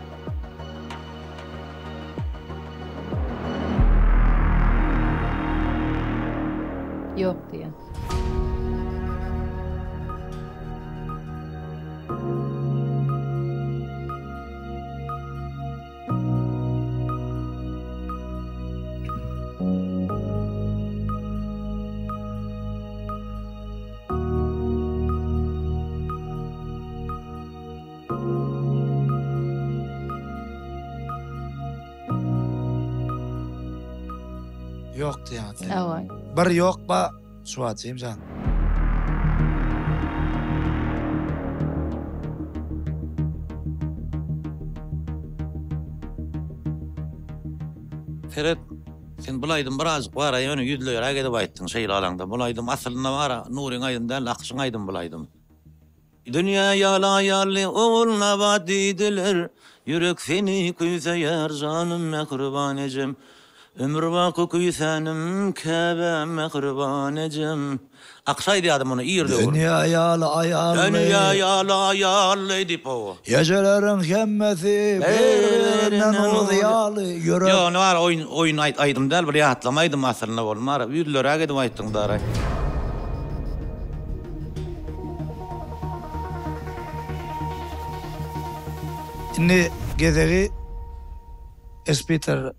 Ýok diýýän. Ýok diýýäňiz. Hawa. Bir ýok ba şu wagt Jemjan. Seret, sen bul aýdym birazjyk bar-a ýöne ýüzleýräk edip aýtdyň şeýle alaňda. Bul aýdym aslynda bar-a Nuryň aýdymy däl, Akyşyň aýdymy bul aýdym. Dünýä ýaly aýally Ogulnabat diýdiler, Ýürek seni küýseýär janym mähriban ejem. Ömür baky küýsänim käbäm mähriban ejem. Akyş aýdýardy muny ir döwür. Dünýä ýaly aýally. Dünýä ýaly aýally diýip hawa. Ejeleriň hemmesi bir-birinden uzýaly ýürek. Ýok ony bar oýun oýun aýdym däl bir ýatlama aýdym aslynda bolmar. Ýüzleräk edip aýtdyň daraý. Indi gezegi Espiter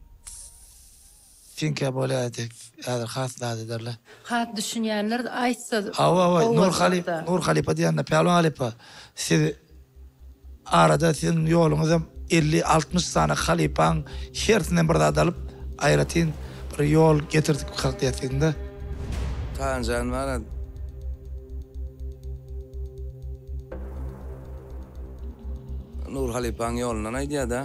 Finkä bolýardy. Häzir has zat ederler. Has düşünýänler aýtsa Hawa hawa gowy Nur halyp boljakda. Nur halypa diýende Pälwan halypa siz arada siziň ýoluňyzam 50 60 sany halypaň hersinden bir zat alyp aýratyn bir ýol getirdik diýýäsiňda. Taganjan bar. Nury halypaň ýolundan aýdýar-da.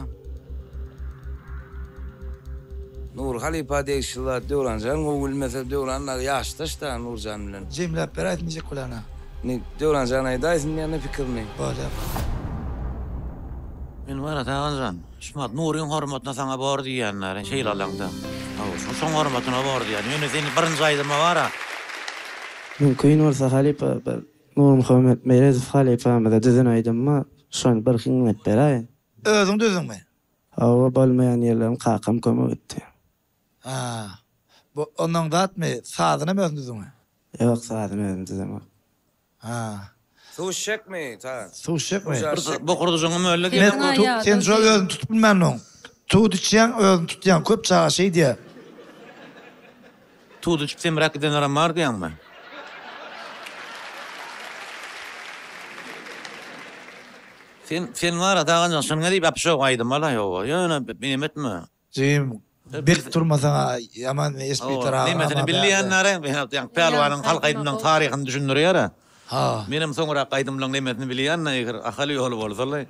Nury halypa degişli zat Döwranjan gowy bilmese, Döwran dagy ýaşdaş-da Nurjan bilen. Jemläp beräýsin diýjek bolýan-a. Indi Döwranjan aýdaýsyn diýende pikirini. Bolýar. Men bar-a Taganjan, şumat Nuryň hormatyna saňa bor diýýänler, şeýle alaňda. Hawa, şoň hormatyna bor diýýän. Ýöne seni birinji aýdyma bar-a. Mümkin bolsa halypa bir Nurmuhammet Meredow halypamyza düzen aýdym bar, şony bir hiňlenip beräýiň. Özüň düzdüňmi? Hawa, bolmaýan ýerlerim kakam kömek etdi. Ha. Bu onnoň zatmy, sazynam özüň düzdüňmi? Ýok, sazyny özüm düzemok. Ha. Suw içjekmi, Tagan? Suw içjekmi? Bir bokurdyjyňam öldi Men sen şo özüni tutup bilmändiň. Tut içýäň, özüni tutýaň. Köp çaga şeý diýýär. Tut içip semräp gidenlerem bar diýýäňmi? Sen sen bar-a Taganjan şuny diýip äpişok aýdyma-la ýoga. Ýöne neme etme. Jigim bek durmasaň ýaman espiter agam. Nemesini bilýänlere ýaňky pälwanyň halk aýdymlaryň taryhyny düşündirýär-ä. Ha. Menem soňrak aýdymlaryň nemesini bilýän-de eger Ahal ýoly bolsa-la.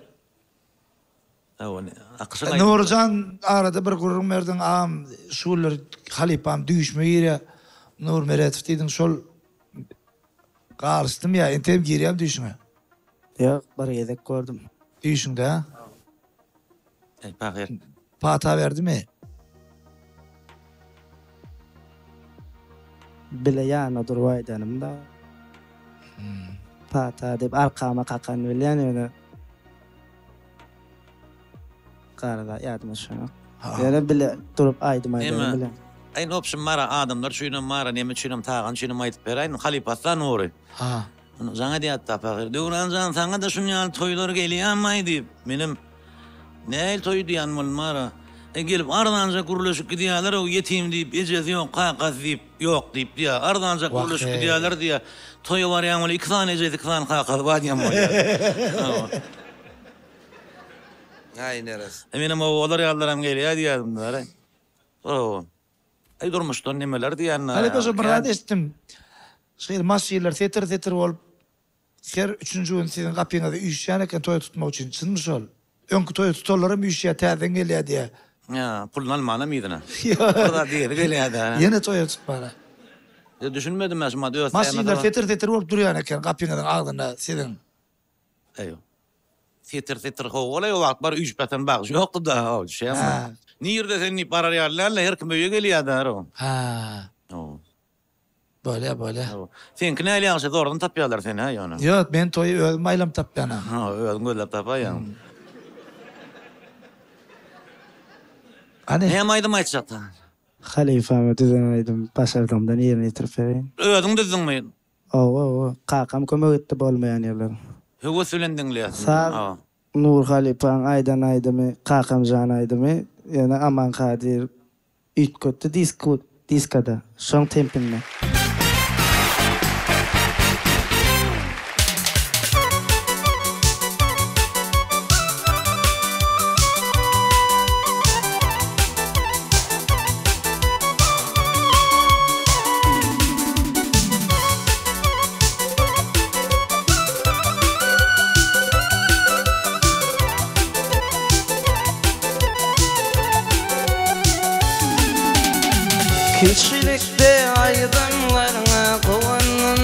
Nurjan arada bir gürrüň berdiň agam şu günler halypam düýşüme girýär Nur Meredow diýdiň şol galyşdym ýa entegem girýämi düýşüňe? Ýok bir gezek gördüm. Düýşüňde hä? Eý pahyr. Pata berdimi? Bile ýanyna durup aýdanymda pata diýip arkama kakanyny bilýän ýöne Garada ýadyma düşenok. Ýöne bile durup aýdym aýdanyny bilýän. Aý nopşum bara adamlar üçinem bara neme üçinem Tagan üçinem aýdyp beräýin halypasda Nury. Ha. Jaň edýärdi pahyr. Döwran jan saňa-da şun ýaly toýlar gelýämaý diýip. Menem nähili toý diýýän boldum bara. E gelip arzanja gürleşip gidýärler-ow ýetim diýip ejesi ýok kakasy diýip ýok diýip diýýär. Arzanja gürleşip gidýärler diýýär. Toýa barýaň weli iki sany ejesi iki sany kakasy bar diýen bolýar. Aý neres. E menem olar ýalylaram gelýär diýýärdim dara. Hawa. Aý durmuşdan nemeler diýýän. Halypa şo bir zat eşitdim. Şeýle maşynlar setir-setir bolup her üçünji gün siziň gapyňyza üýşýän eken toýa tutmak üçin. Çynmy şol? Öňki toýa tutanlaram üýşýär, täzeden gelýär diýýär. Ýa, puluny almanam yzyna. Bir zat diýesi gelýär-dä. Ýene toýa tutmana. Ýa düşünmedim men şu mat öz Maşynlar setir-setir bolup durýan eken gapyňyzyň agzynda siziň. Eý. Setir setir howalaý o wagt bar üýşüp ýatan bagşy ýokdy-da, hawa düşýäňmi? Nirde sen diýip barar ýaly däl-de, her kim öýe gelýär-dä, hawa. Hä. Hawa. Bolýa, bolýa. Hawa. Seňki nähili ýagşy, zordan tapýarlar seni, hä, ýöne? Ýok, men toýy özüm aýlanyp tapýan-a. Hawa, özüň gözläp tapaýýaň. Hany? Näme aýdym aýtjak? Halypama düzen aýdym başardygymdan ýerine ýetirip bereýin. Özüň düzdüňmi? Hawa hawa. Kakam kömek etdi bolmaýan ýerlerin. Höwes bilen diňleýäs. Saz Nur halypaň aýdan aýdymy Kakamjan aýdymy ýöne Aman Kadyr üýtgetdi disk diskada şoň tempinde. Kiçilikde aýdymlaryňa guwandym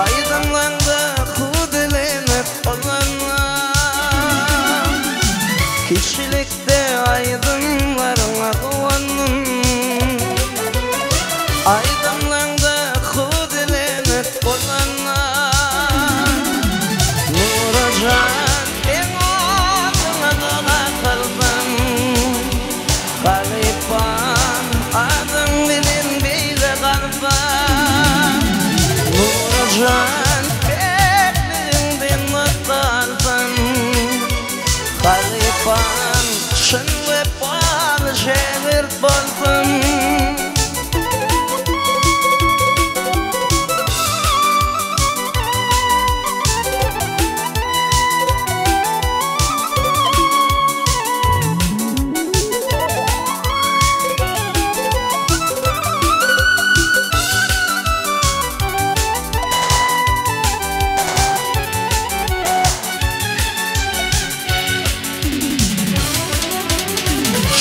Aýdymlaňda hüwdülenip olandym Kiçilikde aýdymlaryňa guwandym Aýdymlaňda hüwdülenip olandym Nurajan seň adyňa doga kyldym Halypam adyň bilen beýle galsam Nurajan päkligiňden nusga alsam Halypam çyn wepaly şägirt bolsam.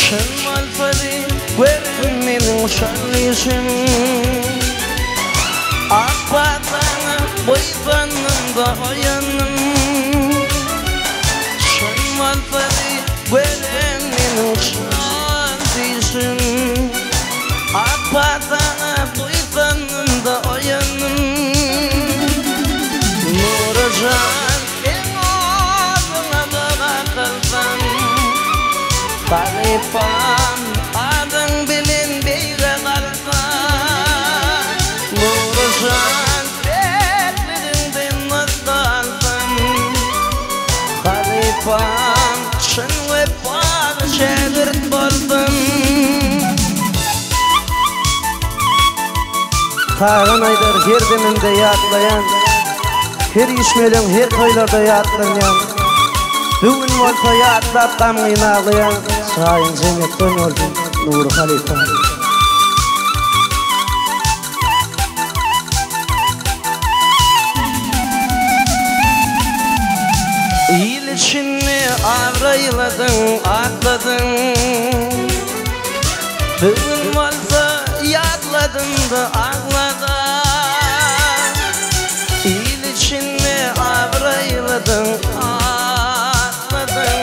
Çyn bolsady gören meniň şol işim Ak pataňa buýsandym-da oýandym Çyn bolsady gören meniň şol işim Ak pataňa buýsandym-da oýandym Nuryjan Seň adyňa doga kylsam, Halypam adyň bilen beýge galsam, Nuryjan päkligiňden nusga alsam, Halypam çyn wepaly şägirt bolsam. Tagan aýdar her demimde ýatlaýan, Her üýşmeleň her toýlarda ýatlanýan. Bu gün bolsa ýatlap gamgyn aglaýan, Jaýyň jennetden bolsun Nury halypa. Il içinde abraýladyň, atladyň. Bu gün bolsa ýatladym-da agladam. Il içinde abraýladyň, atladyň.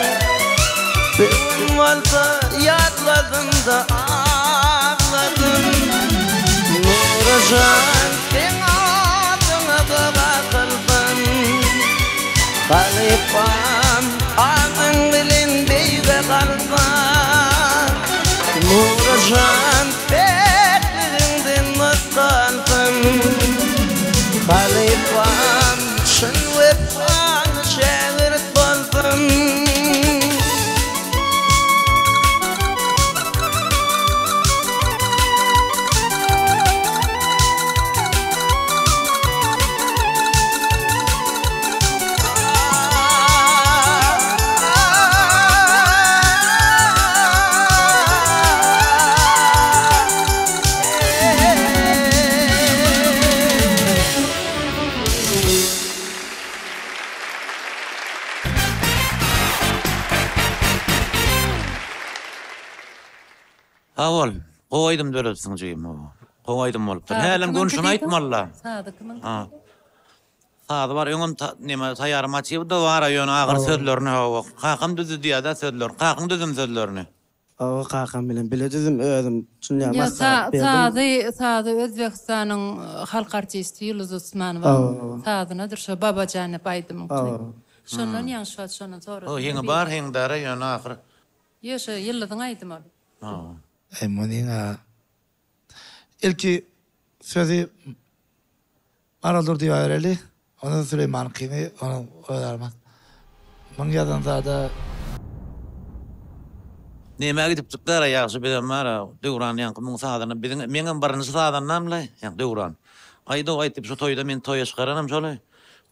Bu gün bolsa ýatladym-da agladym. Nuryjan seň adyňa doga kyldym. Halypam adyň bilen beýge galsam. Nurajan päkligiňden nusga alsam. Halypam çyn wepaly şägirt bolsam. Sag bol. Gowy aýdym döredipsiň jigim. Gowy aýdym bolupdyr. Hälem görnüşini aýtmalyda. Sazy kimiňki? Sazy bar öňem neme taýýar motiwi-da bar-a ýöne agyr sözlerini hawa. Kakam düzdi diýýä-dä sözlerini. Kakaň düzdümi sözlerini? Hawa kakam bilen bile düzdüm özüm şunýa Ýok maslahat berdim. sazy sazy Özbegistanyň halk artisti Ýulduz Usmanowa sazynadyr şo Babajan diýip aýdymyňky. Şondan ýaňy şu wagt şondan soradym. Heňi bar heňdara ýöne ahyr Ýok şo Ýyldyzyň aýdymy ol. Hawa. Eý munyň-a ilki sözi Maral Durdyýewa bereli, ondan Süleýmanyňkyny onuň öz almaz. Muň ýazan zada. Nämä gidipdik dara ýagşy bizem bara Döwran ýaňky muň sazyny biziň meňem birinji sazandamlaý ýaňky Döwran. Aýdow aýt diýip şu toýda meni toýa çykaranam şoly.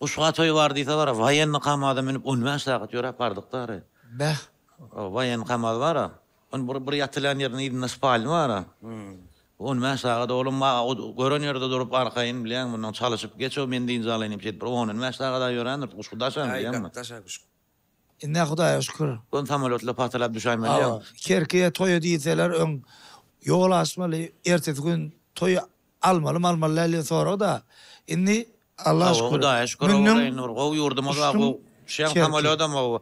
Guşga toý bar diýse bara waýenny kamaza münüp on bäş sagat ýöräp bardyk dary. Bäh. Waýenny kamaz bara. Ony bir bir ýatylýan ýeriniň yzynda spalny bar-a. On bäş sagat oglum gören ýerde durup arkaýyn bilýäň mundan çalyşyp geç-ow men dynç alaýyn diýip şeýdip bir on-on bäş sagada ýörändir Guşgy daşam Aý bilýäňmi. gaty daşa Guşgy. Indi Hudaýa şükür. Göni samolýotla patylap düşäýmeli Hawa, ýa. Kerkiýe toýa diýseler öň ýol aşmaly, ertesi gün toý Almalymy almaly däl diýen sorag da. Indi Allaha Hawa şükür. Hudaýa şükür Mündüň, owaly indi bir gowy ýurdumyz bar uçduň, gowy uçýaň Kerki. samolýodam gowy.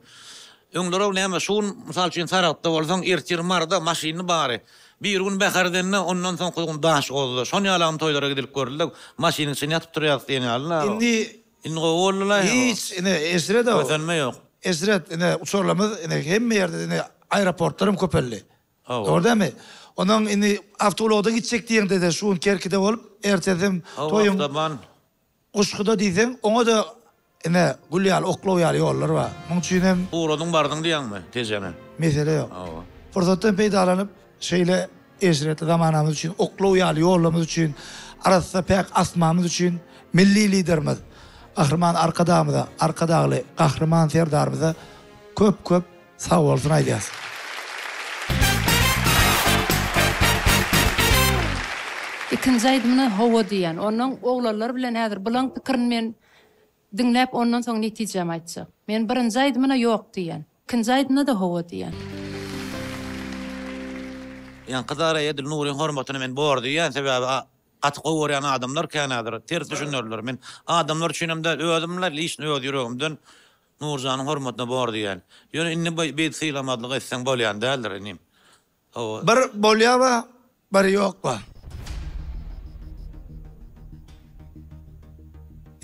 Öňler-ow näme şu gün mysal üçin Saragtda bolsaň ertir Maryda maşynly bary. Bir gün Bäherdende ondan soňky gün Daşoguzda. Şon ýalagam toýlara gidilip görüldi. Maşynyň içinde ýatyp turýarys diýen ýaly-la. Indi Indi gowy boldy-la. Hiç ine eşret-ow. Kösenme ýok. Eşret ine uçarlarymyz ine hemme ýerde ine aeroportlaram köpeldi. Hawa. Dogry dälmi? Ondan indi awtoulagda gitjek diýeňde-de şu gün Kerkide bolup, ertesem Hawa, toýuň awtoban. Guşguda diýseň, oňa-da ine gül ýaly, oklaw ýaly ýollar bar. Muň üçin hem. Ugradyň bardyň diýýäňmi Tejene? Mesele ýok. Hawa. Pursatdan peýdalanyp, şeýle eşretli zamanamyz üçin, oklaw ýaly ýollarymyz üçin, arassa päk asmanymyz üçin Milli Liderimiz Gahryman Arkadagymyza, Arkadagly Gahryman Serdarymyza köp-köp Sag bolsun aýdýas. Ikinji aýdymyna hawa diýýän. Onnoň oglanlar bilen häzir bulaň pikirini men diňläp ondan soň netijämi aýtjak. Men birinji aýdymyna ýok diýýän. Ikinji aýdymyna-da hawa diýýän. Ýaňky zara edil Nuryň hormatyna men bor diýýän sebäbi gaty gowy görýän adamlar kän häzir ters düşünerler men adamlar üçinem däl özüm liçno öz ýüregimden Nurjanyň hormatyna bor diýýän. Ýöne indi beýdip sylamazlyk etseň bolýan däldir inim. Hawa. Bir bolýa ba, bir ýok ba.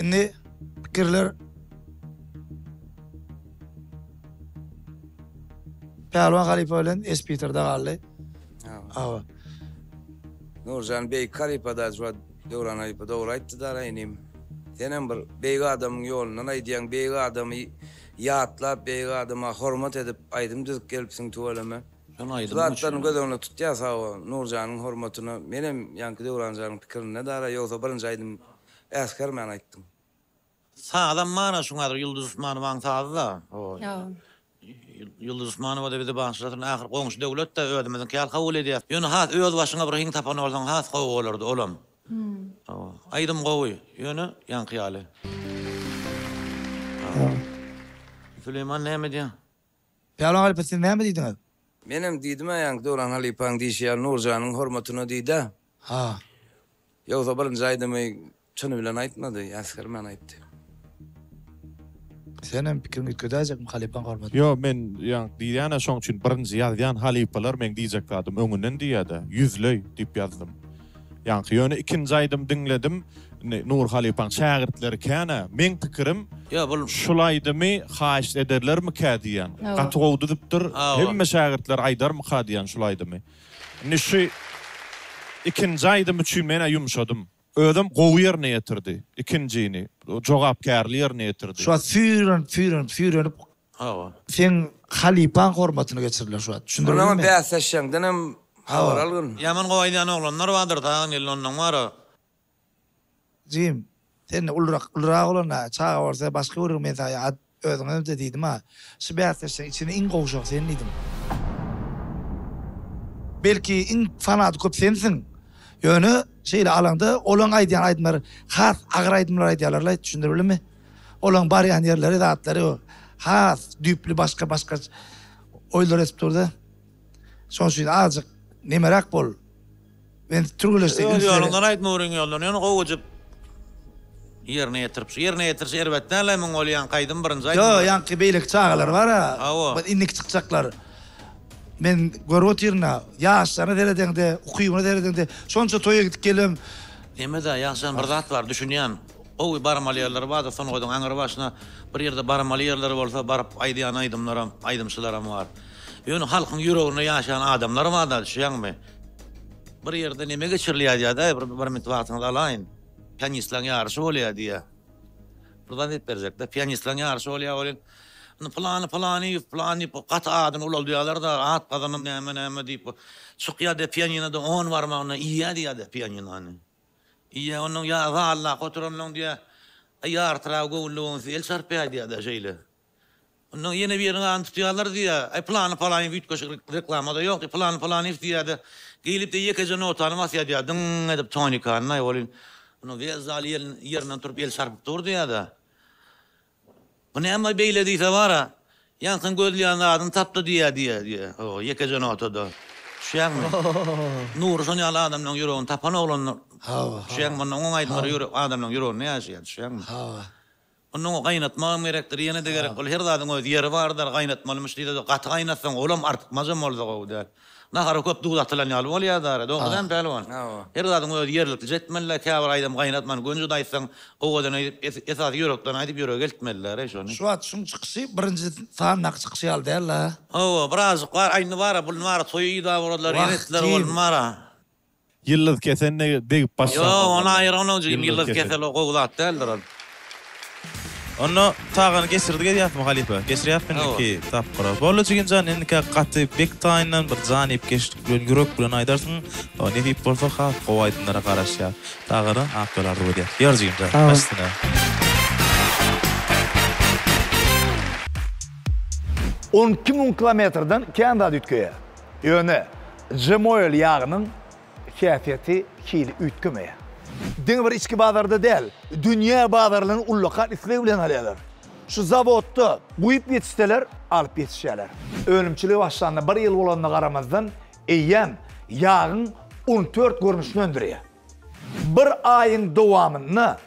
Indi pikirler Pälwan halypa bilen Espiterde galdy. Hawa. Nurjan beýik halypa da şu wagt Döwran halypa dogry aýtdy dara inim. Senem bir beýik adamyň ýolundan aýdýaň, beýik adamy ýatlap, beýik adama hormat edip aýdym düzüp gelipsiň tüweleme. Şony Şu zatlaryny göz öňünde tutýas hawa Nurjanyň hormatyna menem ýaňky Döwranjanyň pikirinde dara ýogsa birinji aýdym äsgermän aýtdyň. Sazam bar-a şuň häzir Ýulduz Usmanowaň sazy-da. Ýulduz Usmanowa-da bizi bagyşlasyn. Ahyr goňşy döwlet-de özümiziňki ýaly kabul edýäs. Ýöne has öz başyňa bir hyň tapan bolsaň has gowy bolardy olam. Hawa. Aýdym gowy. Ýöne ýaňky ýaly. Süleýman näme diýýäň? Pälwan halypa siz näme diýdiňiz? Menem diýdim-ä ýaňky Döwran halypaň diýşi ýaly Nurjanyň hormatyna diýdä. Ha. Ýogsa birinji aýdymy çyny bilen aýtmady, äsgermän aýtdy. Senem pikiriňi üýtgedäýjekmi halypaň hormatyna? Ýo men ýaňky diýýän-ä şoň üçin birinji ýazýan halypalar meň diýjek zadym öňünden diýýä-dä, ýüzleý diýip ýazdym. Ýaňky ýöne ikinji aýdym diňledim, indi Nury halypaň şägirtleri kän-ä, meň pikirim Ýo bul. Şul aýdymy haýyşt ederlermikä diýýän. Gaty gowy düzüpdir, hemme şägirtler aýdarmyka diýýän şul aýdymy. Indi şu ikinji aýdym üçin men-ä ýumşadym. Özem gowy ýerine ýetirdi. Ikinjini jogapkärli ýerine ýetirdi. Şu wagt süýrenip, süýrenip, süýrenip Hawa. Seň halypaň hormatyna geçiriler şu wagt. Düşündirildimi? Onam bäsleşjeňdenem habar algyn. Ýaman gowy aýdýan oglanlar bardyr taýyn gelin ondan bara. Jigim, sen ulurak ulurak bolanda çaga bolsa başga gürrüň men saňa at özüňem-de diýdim-a. Şu bäsleşigiň içinde iň gowşagy sen diýdim. Belki iň fanaty köp sensiň. Ýöne şeýle alaňda olaň aýdýan aýdymlary has agyr aýdymlar aýdýarlar-laý düşündiribildimmi? Olaň barýan ýerleri zatlary has düýpli başga başga oýlar edip durda. Şoň üçin azajyk nemeräk bol. Men türgenleşsek Öz ýoluňdan aýt Nuryň ýolundan ýöne gowujyk ýerine ýetirip şu ýerine ýetirişi erbet däl-aý muň ol ýaňky aýdym birinji aýdym. Ýo ýaňky beýleki çagalar bar-a Hawa. indiki çykjaklar. Men görüp otyryn-a ýaşlaryna seredeňde ukybyna seredeňde şonça toýa gidip gelem. Neme-dä ýagşam bir zat bar düşünýän gowy barmaly ýerleri bardyr sungatyň aňry başyna bir ýerde barmaly ýerleri bolsa baryp aýdýan aýdymlaram aýdymçylaram bar. Ýöne halkyň ýüreginde ýaşaýan adamlar bar-da, düşýäňmi? Bir ýerde neme geçirilýär diýýär-de, bir bir minut wagtyňyzy alaýyn. Pianistleň ýaryşy bolýar diýýär. Bir zat aýdyp berjek-de, pianistleň ýaryşy bolýar welin, indi pylany pylanyýew, pylany diýip, gaty adyny ulaldýarlar-da, at gazanan näme-näme diýip, çykýar-da pianinoda on barmagyna iýýär diýýär-de pianinony. Iýýär, onnoň ýa zaldaky oturanlaň diýýär, aý ýartyragy göwünli göwünsiz el çarpýar diýýär-de şeýle. Onnoň ýene biriniň adyny tutýarlar diýýär, aý pylany pylanyýew üýtgeşik reklamada ýok diýip, pylany pylanyýew diýýär-de, gelip-de ýekeje notany basýar diýýär, dyň edip tonikany aý welin, onnoň wes zal ýerinden turup el çarpyp dur diýýär-de. Bu näme beýle diýse bar-a, ýaňkyň gözleýän zadyny tapdy diýýä diýýä diýýä. Hawa, ýekeje notada. Düşýäňmi? Nury şon ýaly adamlaryň ýüregini tapan oglandyr. Hawa. Düşýäňmi? Onda oň aýdymlary ýürek adamlaryň ýüreginde ýaşaýar, düşýäňmi? Hawa. Onda oňa gaýnatmagam gerekdir, ýene-de gerek. Ol her zadyň öz ýeri bardyr, gaýnatmalymyş diýse-de, gaty gaýnatsaň, olam artykmajam bolsa gowy däl. Nahara köp duz atylan ýaly bolýar dara, dogry dälmi pälwan? Her zadyň özi ýerliklije etmeli-dä, käbir aýdym gaýnatman gönüje-de aýtsaň, owadan aýdyp, esasy ýürekden aýdyp ýürege eltmeli-dä-reý şony. Şu wagt şuň çykyşy birinji sandaky çykyşy ýaly däl-la. Hawa, birazjyk bar, aý indi bar-a, bu bar-a toýy yza bolarlar, ýene etdiler ol bar-a. Ýyldyz kesen degip başlan. Ýok, ony aýyr ony jigim, ýyldyz kesel o gowy zat däldir ol. Onda Tagany geçirdik edýäsmi halypa? Geçirýäsmi indiki tapgyra? Boldy jigimjan indikä gaty bek taýyndan bir janypkeşlik bilen ýürek bilen aýdarsyň. Nesip bolsa has gowy aýdymlara garaşýas. Tagana ak ýol arzuw edýäs. Ýör jigimjan baş üstüne. 12000 kilometrden kän zat üýtgeýär. Ýöne Jemoil ýagynyň häsiýeti, hili üýtgemeýär. Diňe bir içki bazarda däl, dünýä bazarlaryny ullakan isleg bilen alýarlar. Şu zawodda guýup ýetişseler, alyp ýetişýärler. Önümçilige başlanyna bir ýyl bolanyna garamazdan, eýýäm ýagyň on dört görnüşini öndürýär. Bir aýyň dowamynda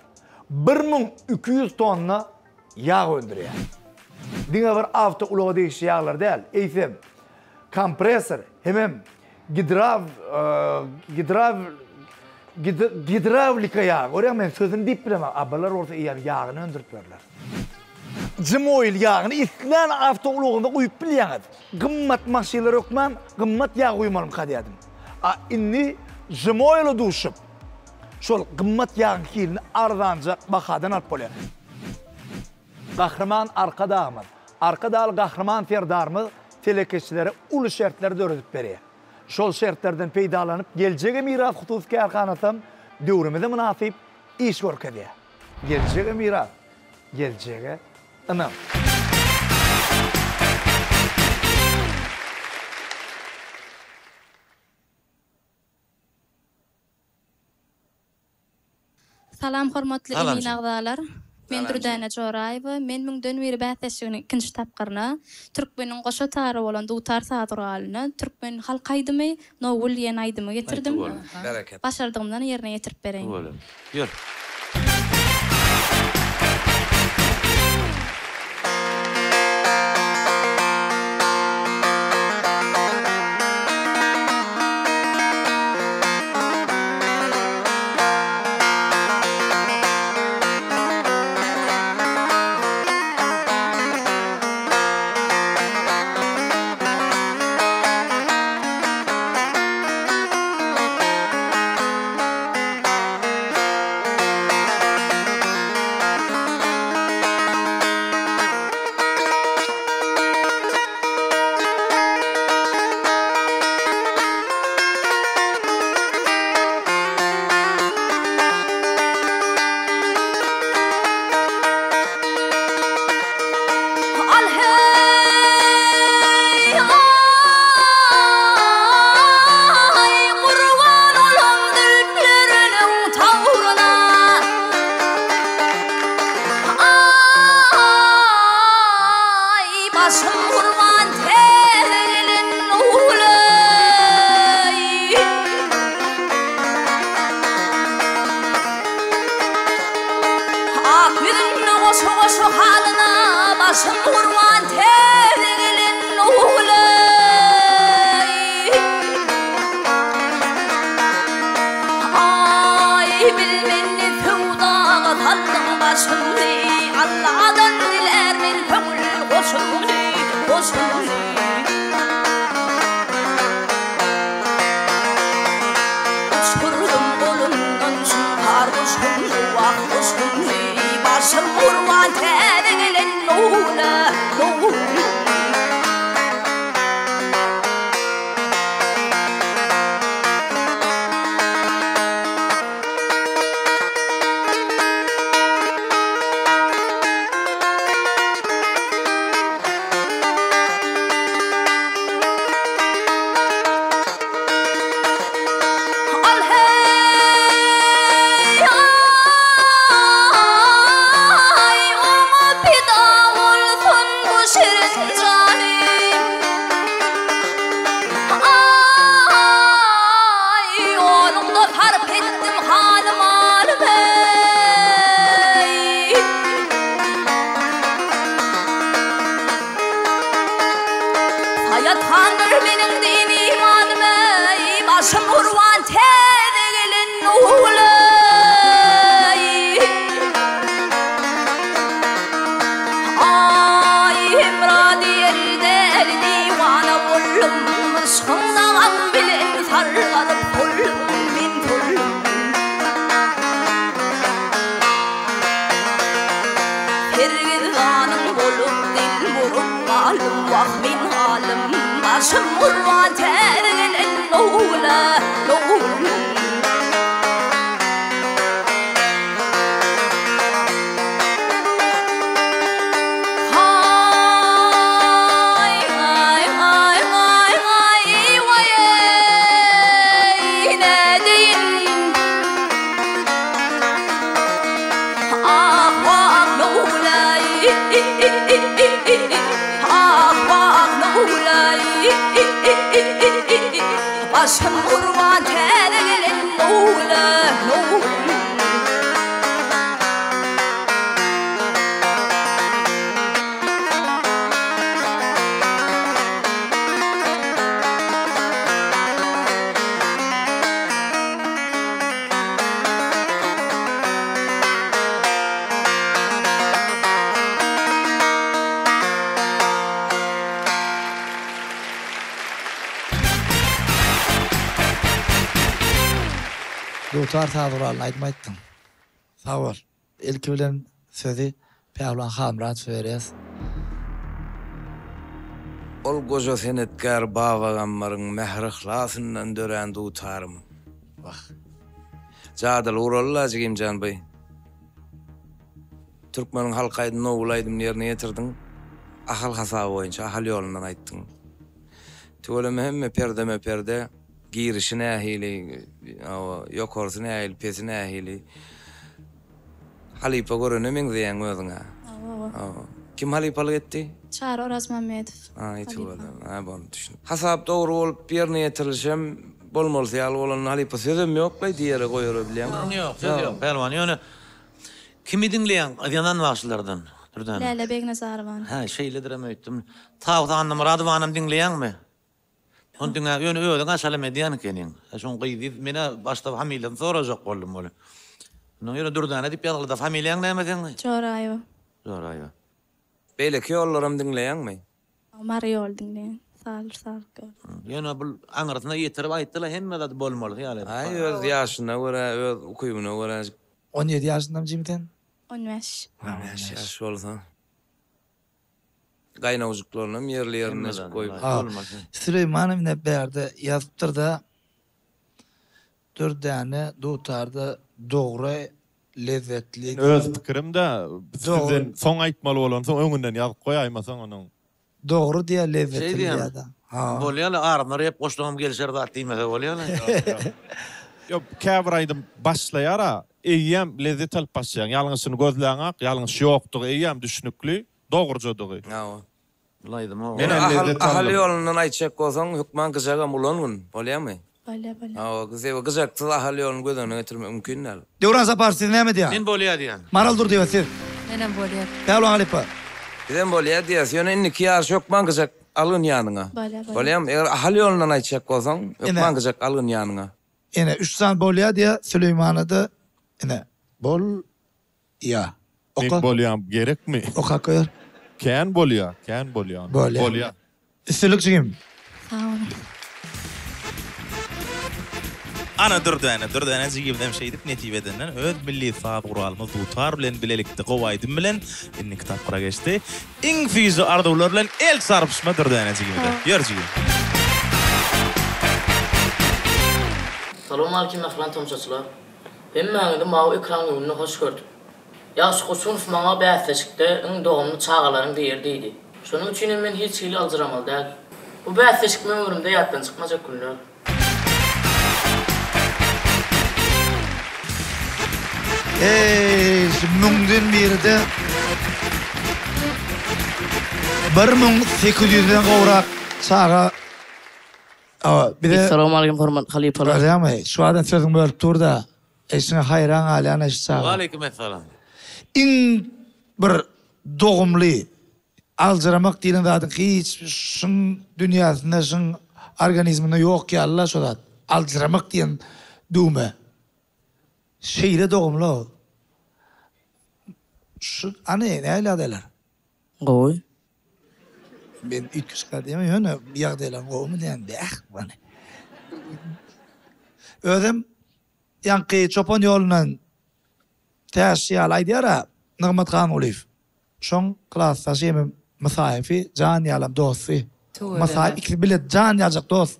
1200 tonna ýag öndürýär. Diňe bir awtoulaga degişli ýaglar däl, eýsem, kompressor hemem gidraw gidraw gidrawlika ýagy. Görýäňmi, men sözüni diýip bilemok, a bular bolsa eýýäm ýagyny öndürip berler. Jimoil ýagyny islän awtoulagyňyza guýup bilýäňiz. Gymmat maşynlar hökman gymmat ýag guýmalymyka diýerdim. A indi Jimoile duşup, şol gymmat ýagyň hilini arzanjak bahadan alyp bolýar. Gahryman Arkadagymyz, Arkadagly Gahryman Serdarymyz telekeçilere uly şertleri döredip berýär. Şol şertlerden peýdalanyp Geljege miras hususy kärhanasam döwrümize mynasyp iş görkezýär. Geljege miras, geljege ynam. Salam hormatly Salam emin jigim. agzalar. Men Salam jigim. Dürdäne Joraýewa. Men müňden biri bäsleşiginiň ikinji tapgyryna türkmeniň goşa tary bolan dutar saz guralyna türkmen halk aýdymy Nowgül diýen aýdymy getirdim. Tüweleme. Bereket. Başardygymdan ýerine ýetirip bereýin. Tüweleme. Ýör. Al heý aý gurban olam zülpleriniň tawryna Aý başym gurban täze gelin uleý. Ak ýüzünde goşa-goşa halyna Başym gurban täze gelin uleý. Aý bilmenli söwdaga saldyň başymny Alladan dilär men köňül goşumny, goşumny. wah goşgumny Başym gurban täze gelen nowla nowla. Al heý aý oňa pida bolsun bu şirin janym Aý ýoluňda sarp etdim halym alym eý. Saýat handyr meniň din imanym eý, Başym gurban täze gelen Nulaý. Aý Hemra diýer däli diwana boldum, Yşkyň dagan bilen sargalyp soldum men soldum. Sergezdanyň bolup dilmuryp galdym wah men halym Başym gurban täze gelen nowla nowla. Haý haý haý haý haý waý eý nädeýin. Ah wah nowlay Ah wah nowlay Başym gurban täze gelen nowla nowla. Dutar saz guralyny aýdym aýtdyň. Sag bol. Ilki bilen sözi Pälwan Halmyradowa berýäs. Ol goja senetkär Babagammaryň mähir-yhlasyndan dörän dutarym. Wah. Jadyly guraly-la jigimjan by. Türkmeniň halk aýdymy Nowgül aýdymyny ýerine ýetirdiň. Ahal hasaby boýunça, Ahal ýolundan aýtdyň. Tüweleme hemme perdeme-perde, girişi nähili, ýokarsy nähili, pesi nähili. Halypa görene meňzeýäň özüň-ä. Hawa. Kim halypalyk etdi? Çary Orazmämmedow. A, tüweleme. Ha, boldy, düşündim. Hasap dogry bolup ýerine ýetirilişem bolmalysy ýaly bolanda halypa sözem ýok-laý diýere goýara bilýäňmi? Gürrüň ýok, söz ýok Pälwan. Ýöne kimi diňleýäň zenan bagşylardan Dürdäne? Läle Begnazarowany. Hä, şeýledirem öýtdüm. Tawus Annamyradowanam diňleýäňmi? Ony diňe ýöne özüň aşalem edýän ekeniň. Şoň gyzy menä başda familiýasyny sorajak boldum ol. Ondan ýöne Dürdäne diýip ýazgylyda familiýaň näme seň? Joraýewa. Joraýewa. Beýleki ýollaram diňleýäňmi? Mary ýoly diňleýän. Salyr saglyk ýoly. Ýöne bul aňyrsyna ýetirip aýtdyla hemme zady bolmalysy ýaly edip. Aý öz ýaşyna görä öz ukybyna görä. 17 ýaşyndamy jigim sen? 15. 15 ýaş bolsa. Gaýnawjyklarynam ýerli-ýerinde Hemme goýup. zady. Süleýmanow ine bärde ýazypdyr-da, Dürdäne dutarda dogry lezzetli. Öz pikirim-dä, sizden soň aýtmaly bolansoň öňünden ýazyp goýaýmasaň onuň. Dogry diýýär lezzetli Şeý diýýämi? diýýär-de. Ha. Bolýa-la, arasyna rep goşsaňam gelişer zat diýmese bolýa-la. Ýok, käbir aýdym başlaýar-a, eýýäm lezzet alyp başlaýaň. Ýalňyşyny gözläňak, ýalňyş ýokdugy eýýäm düşnükli. Dogrujadygy. Hawa. Bul aýdyma Men Ahal Ahal ýolundan aýtjak bolsaň hökman gyjagam ulangyn. Bolýamy? Bolýa bolýa. Hawa, sebäbi gyjaksyz Ahal ýoluny göz öňüne getirmek mümkin däl. Döwran Saparow siz näme diýýäňiz? Men bolýa diýýän. Maral Durdyýewa siz? Menem bolýa. Pälwan halypa. Bizem bolýa diýýäs. Ýöne indiki ýaryş hökman gyjak algyn ýanyňa. Bolýa bolýa. Bolýamy? Eger Ahal ýolundan aýtjak bolsaň, hökman gyjak algyn ýanyňa. Ine, üç sany bolýa diýýär, Süleýmana-da ine, bol. Ýa. Meň Oka. bolýam gerekmi? Okap goýber. Kän bolýa, kän bolýa. Bolýa. Bolýa. Üstünlik jigim. Sag boluň. Ana Dürdäne, Dürdäne jigimizem şeýdip nesip edenden öz milli saz guralymyz dutar bilen bilelikde gowy aýdym bilen indiki tapgyra geçdi. Iň süýji arzuwlar bilen el çarpyşma Dürdäne jigimize. Ýör jigim. Salowmalikim mähriban tomaşaçylar! Hemmäňizi mawy ekran öňünde hoş gördük. Ýagşy Goçunow maňa bäsleşikde iň dogumly çagalaryň biri diýdi. Şonuň üçin hem men hiç hili aljyramaly däl. Bu bäsleşik meň ömrümde ýatdan çykmajak günler. Eý, şu müňden biri-de 1800 den gowrak çaga bize Essalawmaleýkim hormatly halypalar. Görýäňmi, şu adam sözüňi bölüp dur-da. Eşiňe haýran galýan eş çaga. Waleýkim essalam. Iň bir dogumly aljyramak diýlen zadyň hiç şuň dünýäsinde şuň organizminde ýok ýalyla şo zat. Aljyramak diýen düwme. Şeýle dogumly ol. Şu hany nähili ýagdaýlar? Gowy. Men üýtgeşik zat diýemän ýöne ýagdaýlaryň gowumy diýen bäh hany. Özem Ýaňky çopan ýolundan Täşli ýaly aýdýar-a Nygmat Hangulyýew. Şoň klasdaşy hemem Mysaýewi jan ýalam dosty. Tüweleme. Mysaýew ikisi bile jan ýaljak dost.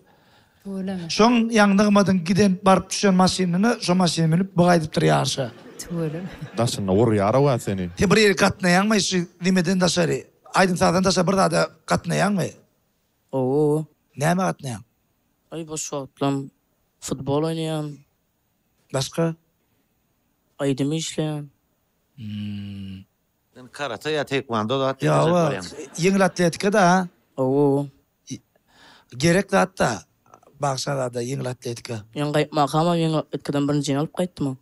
Tüweleme. Şoň ýaňy Nygmadyň giden baryp düşen maşynyna şo maşyna münüp bu gaýdypdyr ýaryşa. Tüweleme. Daşynda urýar-ow-a seni. Sen bir ýere gatnaýaňmy şu nimeden daşary, aýdym-sazdan daşary bir zada gatnaýaňmy? Hawa. Nämä gatnaýaň? Aý boş wagtlam futbol oýnaýan. Başga? Aýdym işleýän. Hmm. Sen karate ýa taekwando zat diýjek Ýa, bolýaň. ýeňil atletika-da, ha? Hawa. Gerek zat-da, Bagşazada ýeňil atletika. Ýaňy gaýtmakamam ýeňil atletikadan birinjini alyp gaýtdym-a.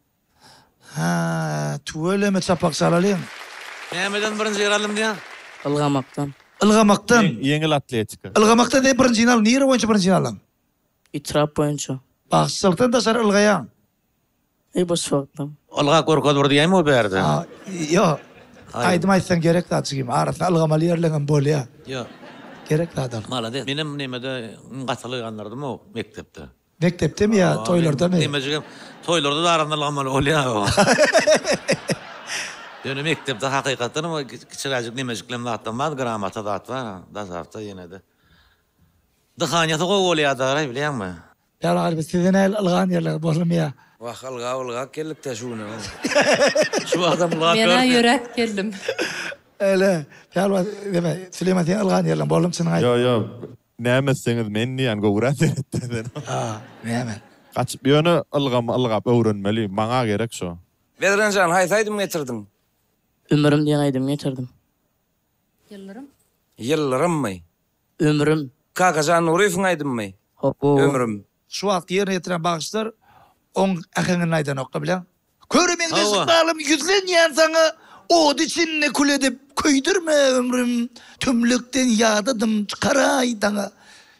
Hä, tüweleme çapak çalalyň. Nämeden birinji ýer aldym diýýäň? Ylgamakdan. Ylgamakdan. Ýeňil atletika. Ylgamakdan sen birinjini al, nire boýunça birinjini aldyň? Etrap boýunça. Bagşyçylykdan daşary ylgaýaň. Eý boş wagtlam. Ylgap görkez bir diýäými o bärde? Ýok. Aýdym aýtsaň gerek zat jigim. Arasynda ylgamaly ýerleňem bolýa. Ýok. Gerek zat ol. Malades. Menem nemede gaty ylgandyrdymow mekdepde. Mekdepdemi ýa toýlardamy? Nemejigem toýlarda da arasynda ylgamaly bolýa. Ýöne mekdepde hakykatdan hem kiçiräjik nemejiklem zatdan bar, gramata zat bar. Daşarda ýene-de. Dyhanýasy gowy bolýa daraý bilýäňmi? Ýa halypa sizde nähili ylgan ýerler boldumy ýa? Wah ylgap ylgap geldik-dä şu güne. Şu wagtam ylgap Menä ýörüs. ýöräp geldim. Öyle. Pälwan deme Süleýman seň ylgan ýerleň boldumy çynyňy aýt. Ýo ýo näme etseňiz men diýýän gowurak seretde sen. Ha näme. Gaçyp ýöne ylgamy ylgap öwrenmeli maňa gerek şo. Bedrenjan haýsy aýdym getirdiň? Ömrüm diýen aýdymy getirdim. Ýyldyrym. Ýyldyrymmy? Ömrüm. Kakajan Nuryýewiň aýdymymy? Hawa. Ömrüm. Şu wagtky ýerine ýetiren bagşylar oň äheňini aýdanokla bilýäň. Köre meňzeş Hawa. ykbalym ýüzlenýän saňa Ot içinde kül edip köýdürme ömrüm Tümlükden ýadadym çykaraý daňa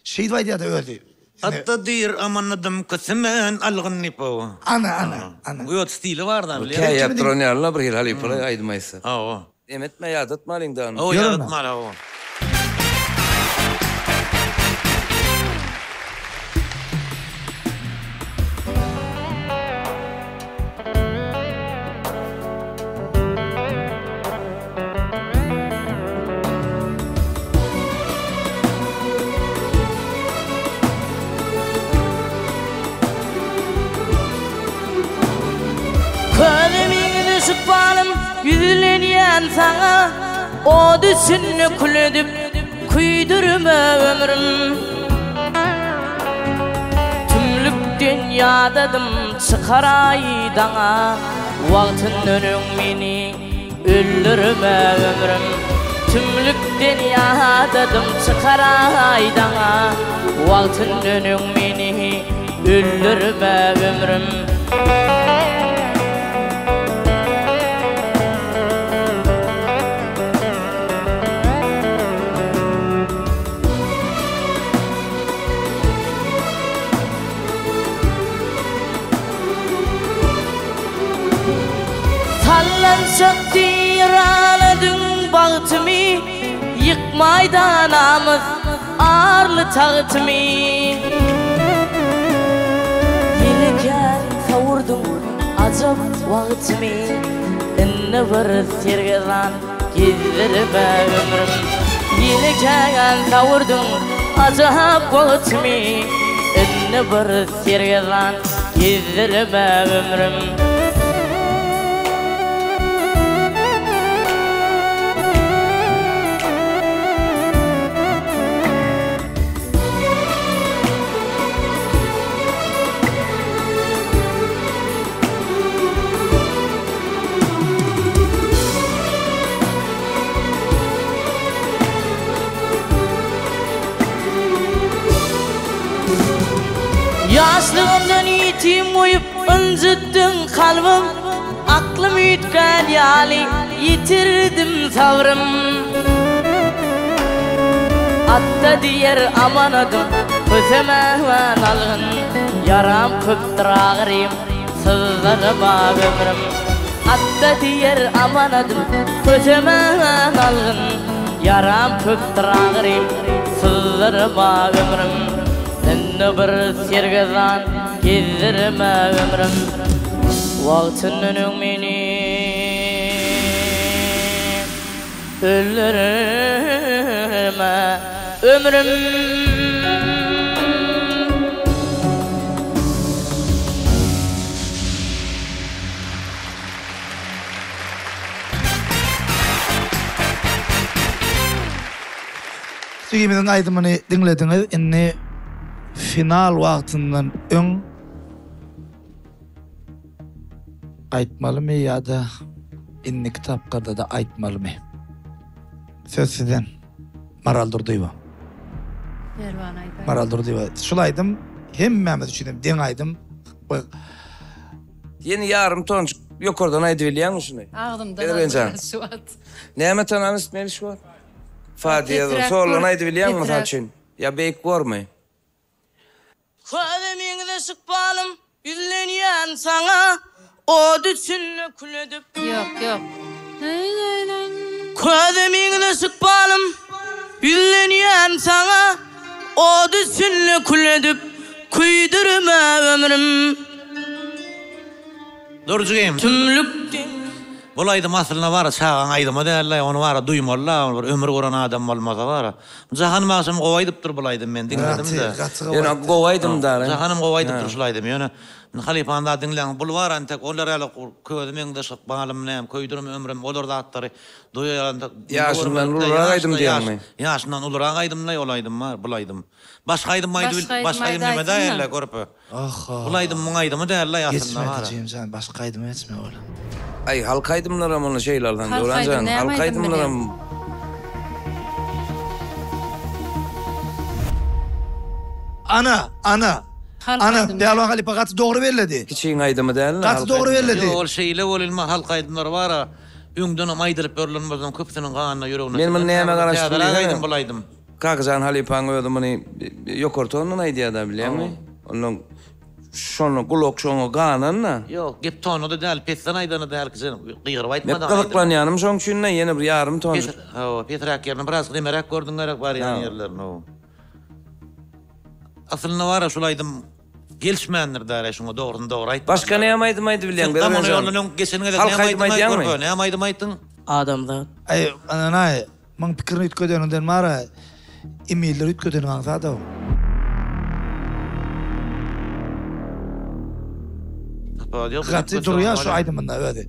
Şeýdip aýdýada özi. Atda diýr amanadym kösemen algyn diýip hawa. Ana ana ana. Öz stili bar da bilýäň. Käýäp duran ýaly-la bir hili halypalar aýdym aýtsa. Hawa. Em etme ýadatmalyň dany. Hawa ýadatmaly hawa. Közümiň ykbalym ýüzlenýän saňa Ot içinde kül edip köýdürme ömrüm Tümlükden ýadadym çykaraý daňa Wagtyndan öň meni öldürme ömrüm Tümlükden ýadadym çykaraý daňa Wagtyndan öň meni öldürme ömrüm. Sallançak diýranadyň bagtymy, Ýykmaýda namys, arly tagtymy. Ýenikän sowurdyň ajap wagtymy, Indi bir sergezdan gezdirme ömrüm. Ýenikän sowurdyň ajap wagtymy, Indi bir sergezdan gezdirme ömrüm. Ýaşlygymdan ýetim goýup ynjytdyň kalbym Aklym üýtgän ýaly ýitirdim sabrym. Atda diýer amanadym, kösemän algyn, Ýaram köpdür agyrym, syzdyrma ömrüm. Atda diýer amanadym, kösemän algyn, Ýaram köpdür agyrym, syzdyrma ömrüm. Indi bir sergezdan gezdirme ömrüm. Wagtyndan öň meni öldürme ömrüm. Jigimiziň aýdymyny diňlediňiz indi final wagtyndan öň aýtmalymy ýa-da indiki tapgyrda-da aýtmalymy? Söz sizden. Maral Durdyýewa. Perwana aýdaý. Maral Durdyýewa. Şul aýdym hemmämiz üçin hem deň aýdym. Ýene ýarym tonjyk ýokardan aýdybilýäňmi şuny? Agzymdan Bezirgenjan. aldylar şu wagt. Näme tonany ismeli şu wagt? Fa diýez, soldan aýdybilýäňmi mysal üçin? Ýa beýik bormy? Köze meňzeş ykbalym ýüzlenýän saňa Ot içinde kül edip. Ýok ýok. Köze meňzeş ykbalym ýüzlenýän saňa Ot içinde kül edip köýdürme ömrüm. Dur jigim. Tümlükden. Bul aýdym aslynda bara çagaň aýdymy dälde ony bara duýmalyda ony bir ömür gören adam bolmasa bara. Jahan bagşam gowy aýdypdyr bul aýdymy men diňledim-de. Gaty gaty gowy Ýöne gowy aýdym da. Jahanam gowy aýdypdyr şul aýdymy ýöne halypany zat diňläň bul bar entek olar ýaly közi meňzeş ykbalym näm köýdürme ömrüm olar zatlary duýar entek Ýaşyndan ulurak aýdym diýýäňmi? Ýaşyndan ulurak aýdym-laý ol aýdym bar bul aýdym. Başga aýdym aýdyp başga aýdym neme daýy körpe. Aha. Bul aýdym muň aýdymy däl-laý aslynda Geçmedi Jemjan başga aýdyma geçme bol. Aý halk aýdymlaram ony şeýle alsaň Halk Döwran aýdym jan näme halk aýdym aýdymlaram. bilýäň? Ana, ana. Halk Ana, aýdym. Pälwan halypa gaty dogry belledi. Kiçiň aýdymy däl-le Gaty halk dogry aýdymy. belledi. Ýok ol şeýle bolyn ma halk aýdymlary bara öňdenem aýdylyp berlen bolsaň köpüsiniň ganyna ýüregine Men muny siňen nämä garaşdym täzeräk diýsene. aýdym bul aýdym. Kakajan halypaň özi muny ýokary tondan aýdýada bilýäňmi? Ondan şony gulak şoňa ganan-da. Ýok, gep tonda-da däl, pesden aýdany däl ki, sen gygyryp Men aýtmadyň aýdymy. gyzyklanýanym şoň üçin-de ýene bir ýarym ton. Pes, hawa, pesräk ýerini biraz nemeräk gördüň gerek barýan ýerlerini, hawa. Aslynda bar-a şul aýdym gelişmändir däl-ä şuňa dogrusyny dogry aýtmaly. Başga näme aýdym aýdybilýäň Sen Gamyny Bezirgen jan? ýoldan öň geçen gezek Halk näme aýdym aýdym aýtdyň aýdýaňmy? körpe, näme aýdym aýtdyň? Adamzat. Aý, ynanaý, Muň pikirini üýtgedeniňden bara Emilleri üýtgedeniň aňsat-ow. Gaty durýar şu aýdymynda özi.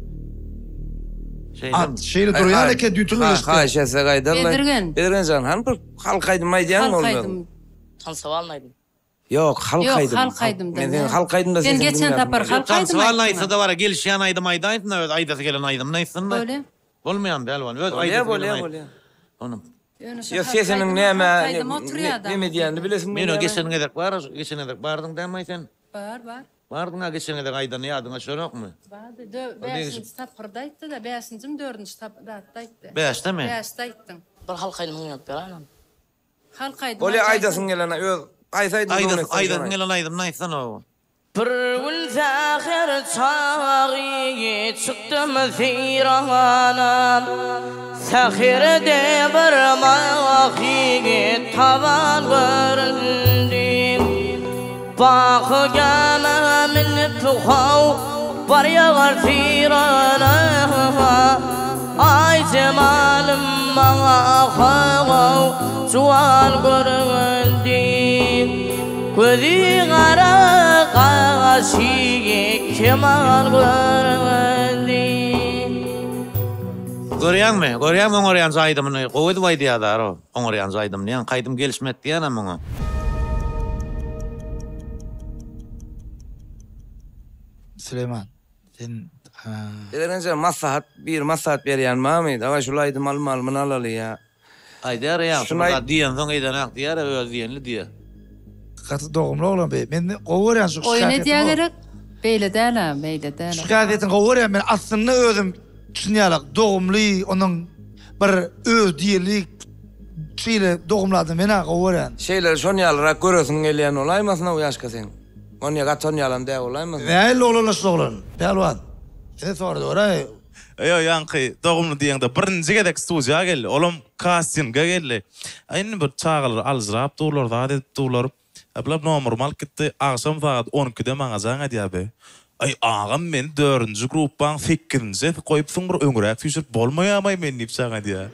At şeýle durýan eken düýn eşitdim. Haýyş etsek aýdarlar. Bezirgen. Bezirgen jan hany bir halk aýdymy aýdýaňmy Halk ol aýdym. Tansowalyny aýdym. Ýok, halk Ýok, aýdym. halk aýdymdan. Men seň halk aýdymda Sen sesiňi geçen diňläsim sapar gelýär. halk aýdym Tansowalyny aýtdyň-a. aýtsa-da bara gelişýän aýdym aýdaýsyn-da öz aýdasy gelen aýdymyny aýtsyn-da. Bolýa. Bolmaýan pälwan öz Bolýa, aýdasy gelen bolýa, aýdym. bolýa. Ony. Ýöne şu Ýok, halk sesiniň aýdymy, näme, halk aýdymy oturýar neme adamyň diýenini bilesiň Men o gelýärmi? geçen gezek bar, geçen gezek bardyň dämi sen? Bar, bar. Bardyň-a geçen gezek aýdany ýadyňa düşenokmy? Bardy. Dö, bäşinji tapgyrda aýtdy-da, bäşinjimi, dördünji tap, zatda aýtdy. Bäşdemi? Bäşde aýtdyň. Bir halk aýdymyny oýnap beräýiň onda. Halk aýdymy Bolýa aýdaýsyn. aýdasyň gelen öz haýsy aýdymy Aýdasy, göwün etseň şony aýdasyň aýt. gelen aýdymyny aýtsana oba. Bir gün säher çagy çykdym seýrana, Säherde bir mahy taban göründi. Baky gämä mündim. edip how barýar sirana Aý jemalym maňa how juwan göründi Gözi gara gaşy kemal göründi. Görýäňmi, görýäňmi oňarýança aýdymyny gowy edip aýdýadar o. Oňarýança aýdym diýýän, kaýdym gelişmedi diýýänem muňa. Süleýman sen Birinji maslahat bir maslahat berýän barmy daway şul aýdym almaly muny alaly ýa. Aýdar ýa şuny zat diýensoň edenak diýer özi diýenli diýer. Gaty dogumly oglan be. Men gowy görýän şu Oýun edýä gerek. Beýle däl-ä, beýle däl. Şu häsiýetini gowy görýän men aslynda özüm şunýalak dogumly onuň bir öz diýeli şeýle dogumly adam men-ä gowy görýän. Şeýle şon ýalyrak göresiň gelýän bolaýmasyn ow ýaşka seň. Onýa gaty on ýalam däl bolaýmasyn. Nähili oglanlar şul oglan? Pälwan. Size sorady göräý. Ýo ýaňky dogumly diýeňde birinji gezek studiýa geldi. Olam kastinge geldi. Indi bir çagalar aljyrap durlar, zat edip durlar. Bular nomerymy alyp gitdi. Agşam sagat on ikide maňa jaň edýär bi. Aý agam meni dördünji gruppaň sekizinjisi goýupsyň bir öňräk süýşürip bolmaýamaý meni diýip jaň edýär.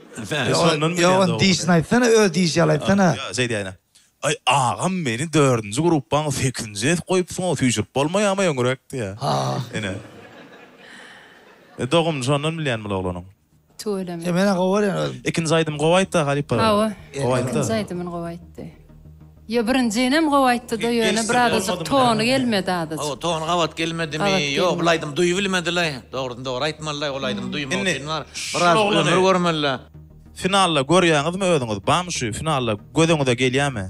Şondan bilýän Ýok ony diýşini aýtsana öz diýşi ýaly aýtsana. Ýok şeý diýýär. Aý agam meni dördünji gruppaň sekizinjisi goýupsyň süýşürip bolmaýamaý öňräk diýýär. Ine. Dogumyny şondan bilýän bul oglanyň. Tüweleme. E menä gowy görýän özüm. Ikinji aýdymy gowy aýtda halypa. Hawa. Gowy aýtda. Ikinji aýdymyny gowy aýtdy. Ýo birinjinem gowy aýtdyda ýöne birazajyk tony gelmedi azajyk. Hawa tony gabat gelmedimi ýok bul aýdym duýubilmedilaý dogrusyny dogry aýtmalylaý ol aýdymy duýmak üçin bar biraz ömür görmelilä. Finalda görýäňizmi özüňiz bamy şu finalda gözüňize gelýämi.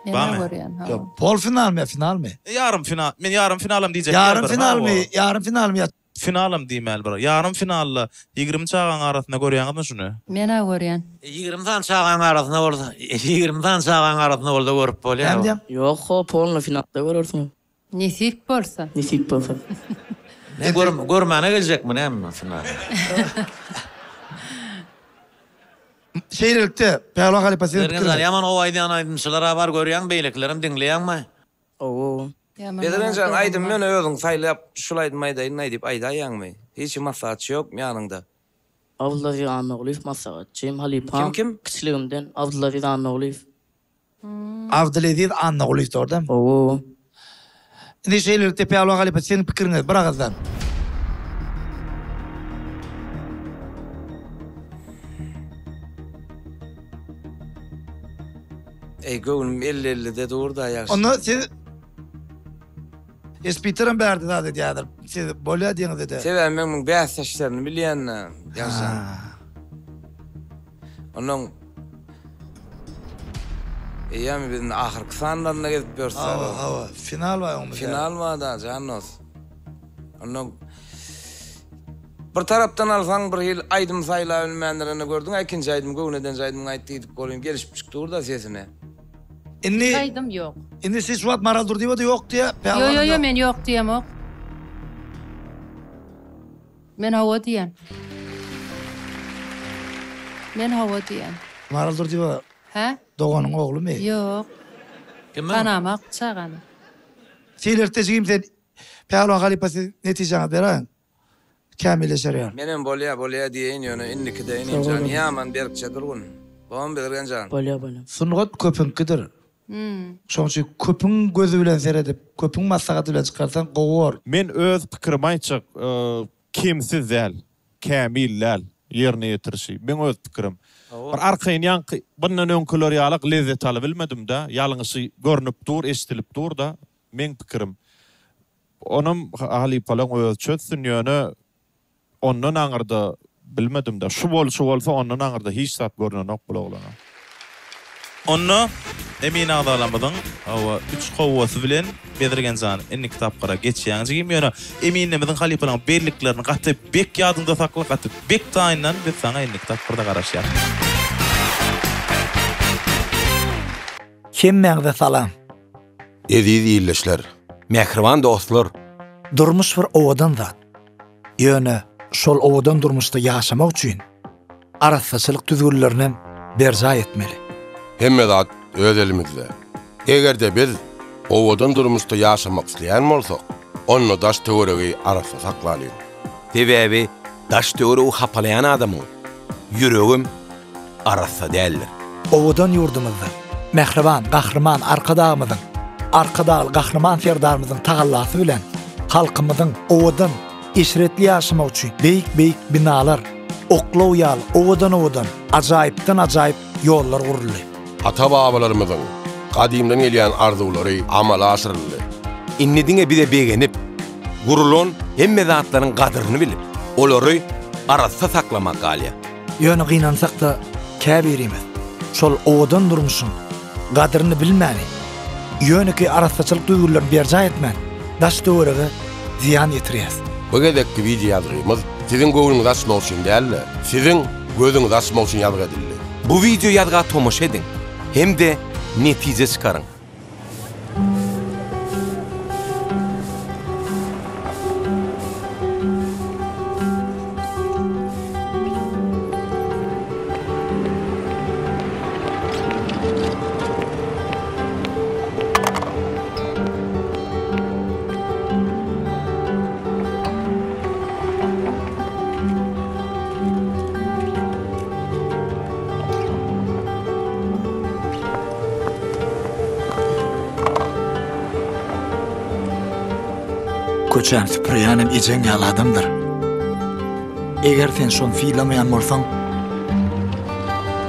Men görýän. Ýok, pol finalmy ýa finalmy? Ýarym final. Men ýarym finalam diýjek. Ýarym finalmy? Ýarym finalmy ýa? Finalam diýmäli bir. Ýarym finalda 20 çagaň arasynda görýäňizmi şuny? Men-ä görýän. 20 sany çagaň arasynda bolsa, 20 sany çagaň arasynda bolsa görüp bolýar. Näme diýýäň? Ýok ho, polny finalda görersiň. Nesip bolsa. Nesip bolsa. Ne görmäne geljekmi näme finala? Şeýlelikde, Pälwan halypa siziň Mergen pikiriňiz. jan ýaman gowy aýdýan aýdymçylara bar görýäň beýlekilerem diňleýäňmi? Hawa. Bezirgen jan aýdymy ýöne özüň saýlap şul aýdymy aýdaýynlaý diýip aýdaýýaňmy? Hiç maslahatçy ýokmy ýanyňda? Abdulaziz Annagulyýew maslahatçym halypam Kim kim? kiçiligimden Abdulaziz Annagulyýew. Abdyleziz Annagulyýew dogry dälmi? Hawa. Indi şeýlelikde Pälwan halypa siziň pikiriňiz bir agyzdan. Eý göwnüm 50 ellide dur-da ýagşy. Onda siz Espiterem bärde zat edýärdir. Siz bolýa diýeňizde-de. Sebäbi men muň bäsdeşlerini bilýän-dä, ýagşy. Ondan Eýýäm biz indi ahyrky sanlarynda gezip ýörüs. Hawa, hawa. Final bar öňümizde. Final bar-da, jan dost. Ondan bir tarapdan alsaň bir hil aýdym saýlap bilmändir, indi gördüň-ä ikinji aýdym göwnedenje aýdymyňy aýt diýdik welin gelişip dur-da sesine. Indi Aýdym ýok. Indi siz şu wagt Maral Durdyýewa-da ýok diýýär, Ýo, Pälwan ýo, ýo, ýok. men ýok diýemok. Men hawa diýen. Men hawa diýen. Maral Durdyýewa Hä? doganyň oglumy? Ýok. Kimiň? Tanamak çagany. Şeýlelikde jigim sen Pälwan halypa siz netijäňizi beräýiň. Kämilleşer ýaly. Menem bolýa bolýa diýeýin ýöne indikide inim jan ýaman berkje durgun. Gowmy Bezirgen jan? Bolýa bolýa. Sungat köpüňkidir. Şonuň üçin köpüň gözi bilen seredip, köpüň maslahaty bilen çykarsaň gowy bor. Men öz pikirimi aýtjak, kemsiz däl, kämil däl ýerine ýetirişi. Meň öz pikirim. Bir arkaýyn ýaňky bundan öňküler ýalak lezzet alybilmedim-dä. Ýalňyşy görnüp dur, eşidilip dur-da. Meň pikirim. Onam halypalaň özi çözsün ýöne Ondan aňyrda bilmedimdä. Şu bolşy bolsa ondan aňyrda hiç zat görnenok bul oglana. Onda emin agzalarymyzyň hawa üç kowwasy bilen Bezirgenjan indiki tapgyra geçýäň jigim ýöne eminlerimiziň halypalaryň belliklerini gaty bek ýadyňda sakla gaty bek taýynlan biz saňa indiki tapgyrda garaşýas. Hemmäňize salam. Eziz ildeşler! Mähriban dostlar! Durmuş bir owadan zat. Ýöne şol owadan durmuşda ýaşamak üçin arassaçylyk düzgünlerinem berjaý etmeli. Hemme zat öz elimizde. Eger-de biz owadan durmuşda ýaşamak isleýän bolsak, onda daş-töweregi arassa saklalyň. Sebäbi daş-töweregi hapalaýan adamyň ýüregem arassa däldir. Owadan ýurdumyzda mähriban Gahryman Arkadagymyzyň, Arkadagly Gahryman Serdarymyzyň tagallasy bilen halkymyzyň owadan, eşretli ýaşamagy üçin beýik-beýik binalar, oklaw ýaly owadan-owadan, ajaýypdan-ajaýyp ýollar guruldy. Ata-babalarymyzyň gadymdan gelýän arzuwlary amala aşyryldy. Indi diňe bize begenip, gurulan hemme zatlaryň gadyryny bilip, olary arassa saklamak galýar. Ýöne gynansak-da, käbirimiz şol owadan durmuşyň gadyryny bilmäni, ýönekeý arassaçylyk düzgünlerini berjaý etmän, daş-töwerege zyýan ýetirýäs. Bu gezekki wideoýazgymyz siziň göwnüňizi açmak üçin däl-de, siziň gözüňizi açmak üçin ýazgy edildi. Bu wideoýazga tomaşa ediň hem-de netije çykaryň. Köçäni süpürýänem ejeň ýaly adamdyr. Eger sen şony sylamaýan bolsaň,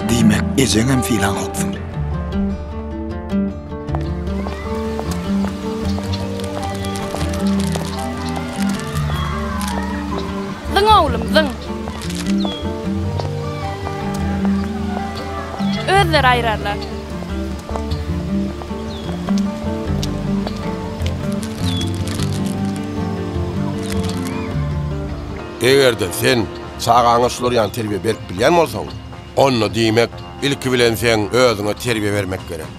diýmek ejeňem sylaňoksyň. Zyň oglum, zyň. Özleri aýrarlar. Eger-de sen çagaňa şular ýaly terbiýe berip bilýän bolsaň, onda diýmek, ilki bilen seň özüňe terbiýe bermek gerek.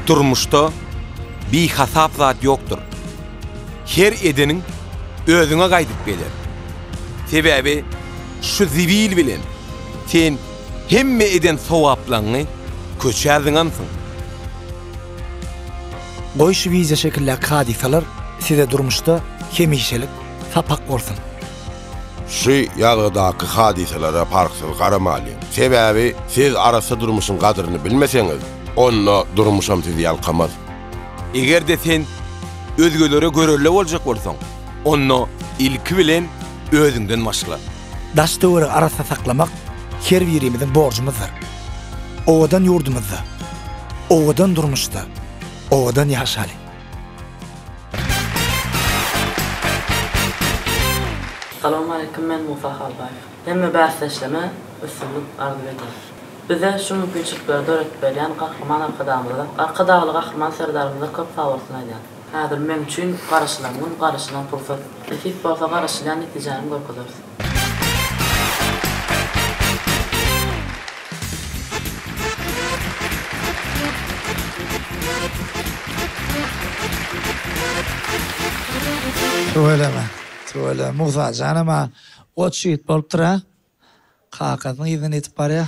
Durmuşda bihasap zat ýokdur. Her edeniň özüňe gaýdyp geler. Sebäbi şu zibil bilen sen hemme eden sogaplaňňy köçä zyňansyň. Goý şu wideo şekildäki hadysalar size durmuşda hemişelik sapak bolsun. Şu ýazgydaky hadysalara parhsyz garamalyň. Sebäbi siz arassa durmuşyň gadyryny bilmeseňiz, onda durmuşam sizi ýalkamaz. Eger-de sen özgelere görelde boljak bolsaň, onda ilki bilen özüňden başla. Daş-töweregi arassa saklamak her birimiziň borjumyzdyr. Owadan ýurdumyzda, owadan durmuşda owadan ýaşalyň! Salowmaleýkim men Musa Halbaýew. Hemme bäsdeşleme üstünlik arzuw edýän. Bize şu mümkinçilikleri döredip berýän Gahryman Arkadagymyza, Arkadagly Gahryman Serdarymyza köp sagbolsun aýdýan. Häzir meň üçin garaşylan gün, garaşylan pursat. Nesip bolsa garaşylýan netijäni görkezeris. Tüweleme, tüweleme. Musa janam-a goç ýigit bolupdyr-a. Kakasynyň yzyndan ýetip barýar.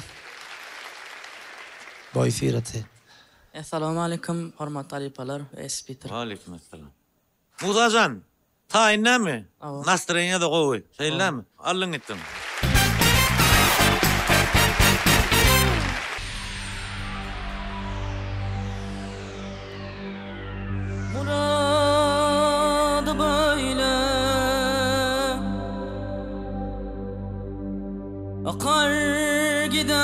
Boý syraty. Essalawmaleýkum hormatly halypalar we espiter. Waleýkim essalam. Musa jan, taýyn dämi? Nastroýeniýa-da gowy. Şeýle dämi? Aldyň gitdiň. Murady böyle Akar gider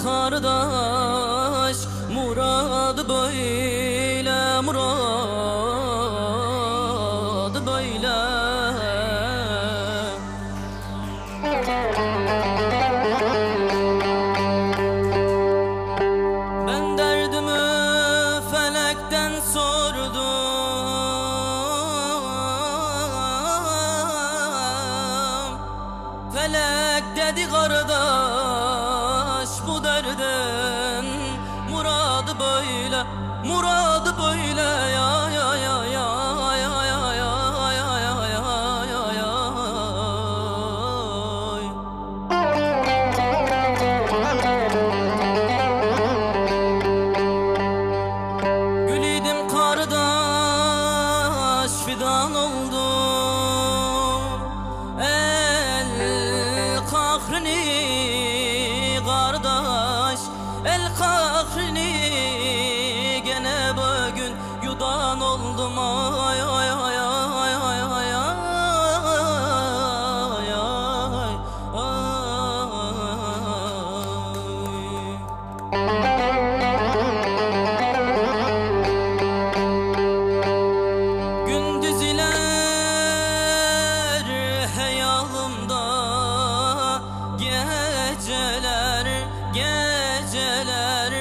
kardaş Murady böyle Murady böyle. Ben derdimi felekten sordum. Pelek dedi kardeş bu derdin muradı böyle Muradı böyle ya ya ya ya ya ya ya ya ya ya ya ya Gül idim kardeş fidan oldum El kahrini kardeş El kahrini Gene bugün yudan oldum ay ay ay ay ay ay ay ay Gündüz iler heyalımda Geceler, geceler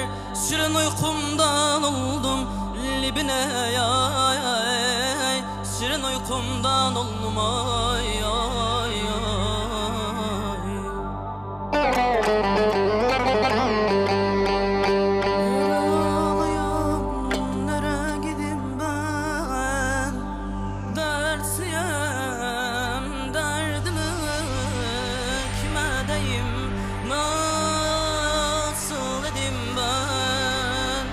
Şirin uykumdan oldum libine ay, ay Şirin uykumdan oldum ay ay ay Nere ağlayayım, nere gidim ben Dertliyem, derdimi kime deyim Nasıl edim ben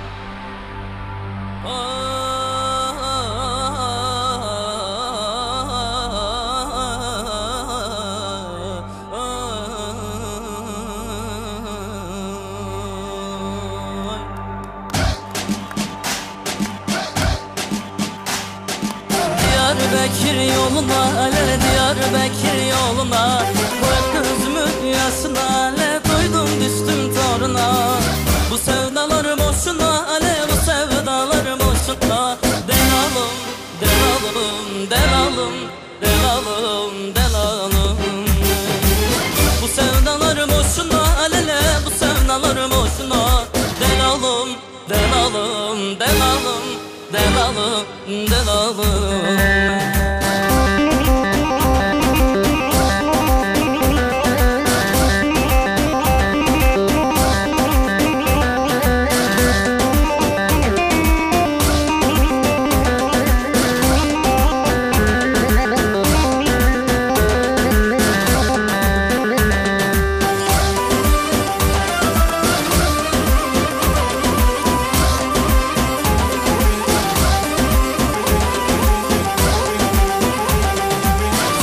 Diyarbakır yoluna, le Diyarbakır yoluna Bırak gözümün yaşına, le Doydum düştüm toruna Bu sevdalar boşuna, le bu sevdalar boşuna Delalım, delalım, delalım, delalım, delalım Bu sevdalar boşuna, le le bu sevdalar boşuna Delalım, delalım, delalım, delalım, delalım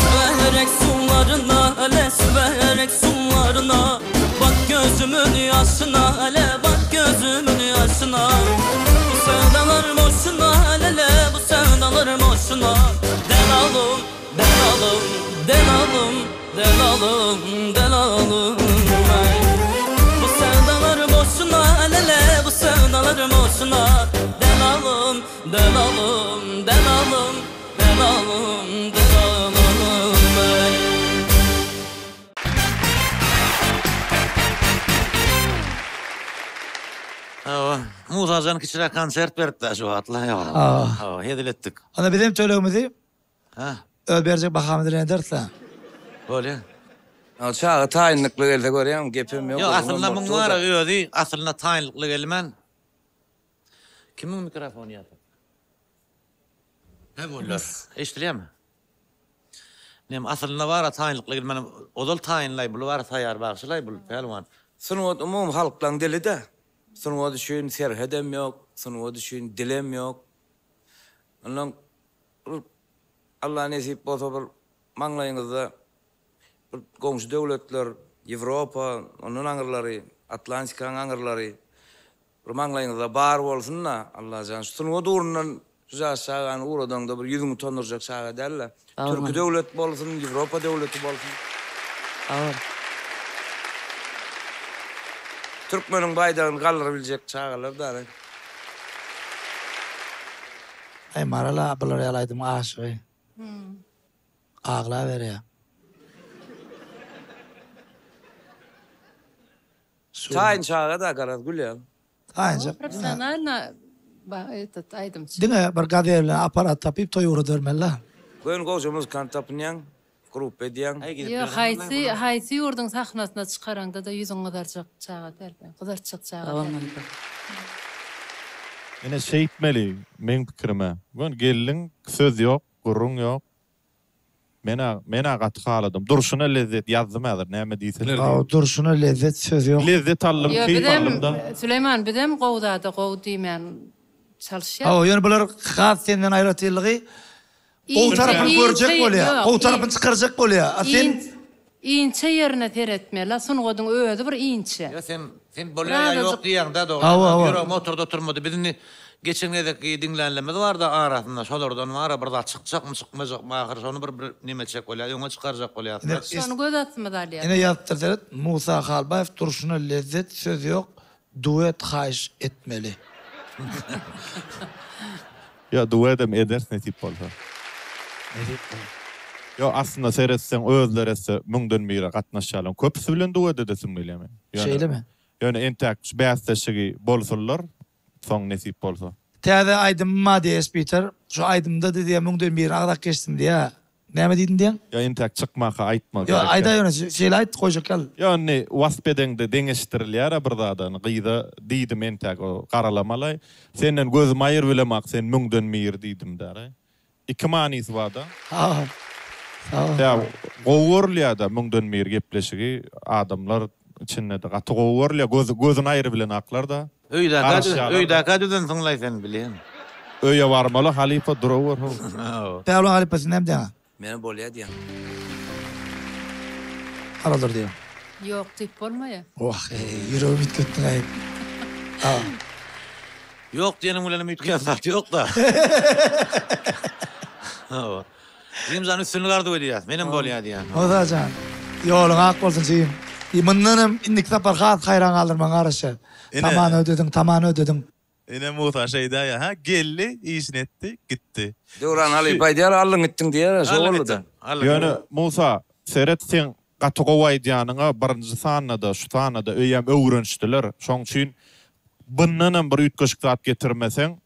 Süverek sularına hele süverek sularına Bak gözümün yaşına hele bak gözümün yaşına Bu sevdalar boşuna hele hele bu sevdalar boşuna Delalım, delalım, delalım, delalım, delalım ay. Bu sevdalar boşuna hele hele bu sevdalar boşuna Delalım, delalım, delalım, delalım, delalım ey. Hawa, Musajan kiçiräk konsert beripdi şu wagtla. Hawa. Hawa, hezil etdik. Onda bizem tölegimizi Ha. öz berjek bahamyz bilen ederis-dä. Bolýa. Ýa çaga taýynlykly gelse görýäňmi, gepem ýok. Ýok, aslynda muň bar özi aslynda taýynlykly gelmän. Kimiň mikrofony ýapyk? He bolýar. Eşidilýärmi? Nem aslynda bar taýynlykly gelmän ozal taýynlaý bul bar taýýar bagşylaý bul pälwan. Sungat umumy halklaň dili-dä. Sungat üçin serhedem ýok, sungat üçin dilem ýok. Ondan bir Alla nesip bolsa bir maňlaýyňyzda bir goňşy döwletler, Ýewropa, ondan aňyrlary, Atlantikanyň aňyrlary bir maňlaýyňyzda bar bolsun-da, Allajan şu sungat ugrundan şu ýaş çagany ugradaňda bir ýüzüňi utandyrjak çaga däl-de. Türki döwlet bolsun, Ýewropa döwleti bolsun. Türkmeniň baýdagyny galdyrybiljek çagalar dara. Aý Maral-a bular ýaly aýdymyň aşygy. Aglaberýär. Taýyn çaga-da garaz gül ýaly. Taýynjak. Professionalno etot aýdymçy. Diňe bir gazel bilen apparat tapyp toý ugradybermeli-la. Göni gowja muzykant tapynýaň. Gruppa edýäň. Ýok, haýsy haýsy ýurduň sahnasyna çykaraňda-da ýüzüň gyzarjak çaga däl. Gyzartjak çaga däl. Ine şeýtmeli meň pikirime. Gön geldiň söz ýok gürrüň ýok. Menä menä gaty haladym. Durşuna lezzet ýazdym häzir näme diýseler diýip. Hawa durşuna lezzet söz ýok. Lezzet aldym Ýo keýp bizem aldymda. Süleýman bizem gowy zada gowy diýmän çalyşýas. Hawa ýöne bular has senden aýratynlygy gowy tarapyny görjek bolýar. Gowy tarapyny çykarjak bolýar. A sen Inçe ýerine seretmeli sungatyň özi bir inçe. Ýa sen sen bolýa ýa ýok diýýäňdä dogry. Hawa hawa. Ýüregim oturdy oturmady. Biz indi geçen gezekki diňlänlerimiz barda arasynda şolardan bara bir zat çykjakmy çykmajakmy ahyry şony bir bir neme etjek bolýas öňe çykarjak bolýas. Şony göz astymyza alýas. Ine ýazypdyr seret Musa Halbaýew durşuna lezzet söz ýok duet haýyş etmeli. Ýo duedem ederis nesip bolsa. Nesip bolsa. Ýo aslynda seretseň özleri etse müňden bire gatnaşýarlaň köpüsi bilen duet edesim gelýär meň. Ýöne Şeýlemi? Ýöne entäk şu bäsleşigi bolsunlar soň nesip bolsa. Täze aýdymym bar diýýär Spiter. Şu aýdymda-da diýýär müňden birini agzap geçdim diýýär. Näme diýdim diýýäň? Ýa entäk çykmaka aýtma Ýok, aýdaý ýöne şeýle aýt goýjak ýaly. Ýa indi wasp edeňde deňeşdirilýär-ä bir zada, indi gyza diýdim entäk o garalamalaý. Senden gözüm aýyr bilemak sen müňden biri diýdim-däraý. Iki manysy bar-da. Sag ol. Sag ol. Ýa gowy görülýär-de müňden biri gepleşigi adamlar içinde-de gaty gowy görülýär. Göz gözüni aýry bilenaklar-da. Öýdäkä düzensiňlaý sen bilýän. Öýe barmaly halypa durawur how. Pälwan halypa sen näme diýýäň? Menem bolýa diýýän. Garalar diýýän. Ýok diýip bolmaýa. Wah eý ýüregimi üýtgetdiňaý. Ýok diýeniň bilenem üýtgän zat ýok-da. Hawa. Jigimjan üstünlik arzuw edýäs. Menem bolýa diýýän. Musa jan, ýoluň ak bolsun jigim. Mundan hem indiki sapar has haýran galdyrmagyňa garaşýas. Tamany ödediň, tamany ödediň. Ine Musa şeýdäýýä, hä? Geldi, işini etdi, gitdi. Döwran halypa aýdýar, aldyň gitdiň diýýär, şo boldy-da. Ýöne Musa, seret seň gaty gowy aýdýanyňa birinji sanda-da, şu sanda-da öýem öwrenişdiler. Şoň üçin bundanam bir üýtgeşik zat getirmeseň,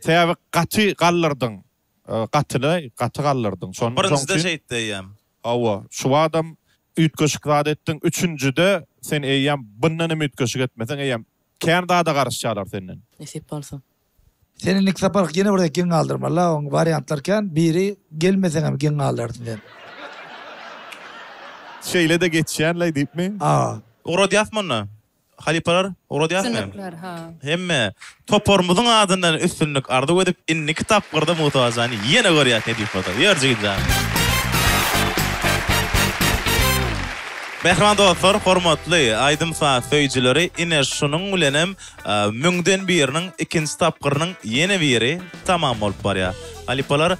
sebäbi gaty galdyrdyň. Gatyly, gaty galdyrdyň. Şonuň Birinjide üçin şeýtdi eýýäm. Hawa, şu badam üýtgeşik zat etdiň. Üçünjide sen eýýäm bundan hem üýtgeşik etmeseň eýýäm kän zada garaşýarlar senden. Nesip bolsa. Sen indiki sapar ýene bir gezek geň galdyrmaly oň wariantlar kän biri gelmeseňem geň galdarsyň sen. Şeýle-de geçýänlaý diýipmi? A. Ugradýasmy onda? Halypalar ugradýasmy? Üstünlikler ha. Hemme toparymyzyň adyndan üstünlik arzuw edip indiki tapgyrda Musa jany ýene görýäs nesip bolsa. Ýör jigimjan. Mähriban dostlar, hormatly aýdym-saz söýüjileri, ine şunuň bilenem müňden biriniň ikinji tapgyrynyň ýene biri tamam bolup barýar. Halypalar,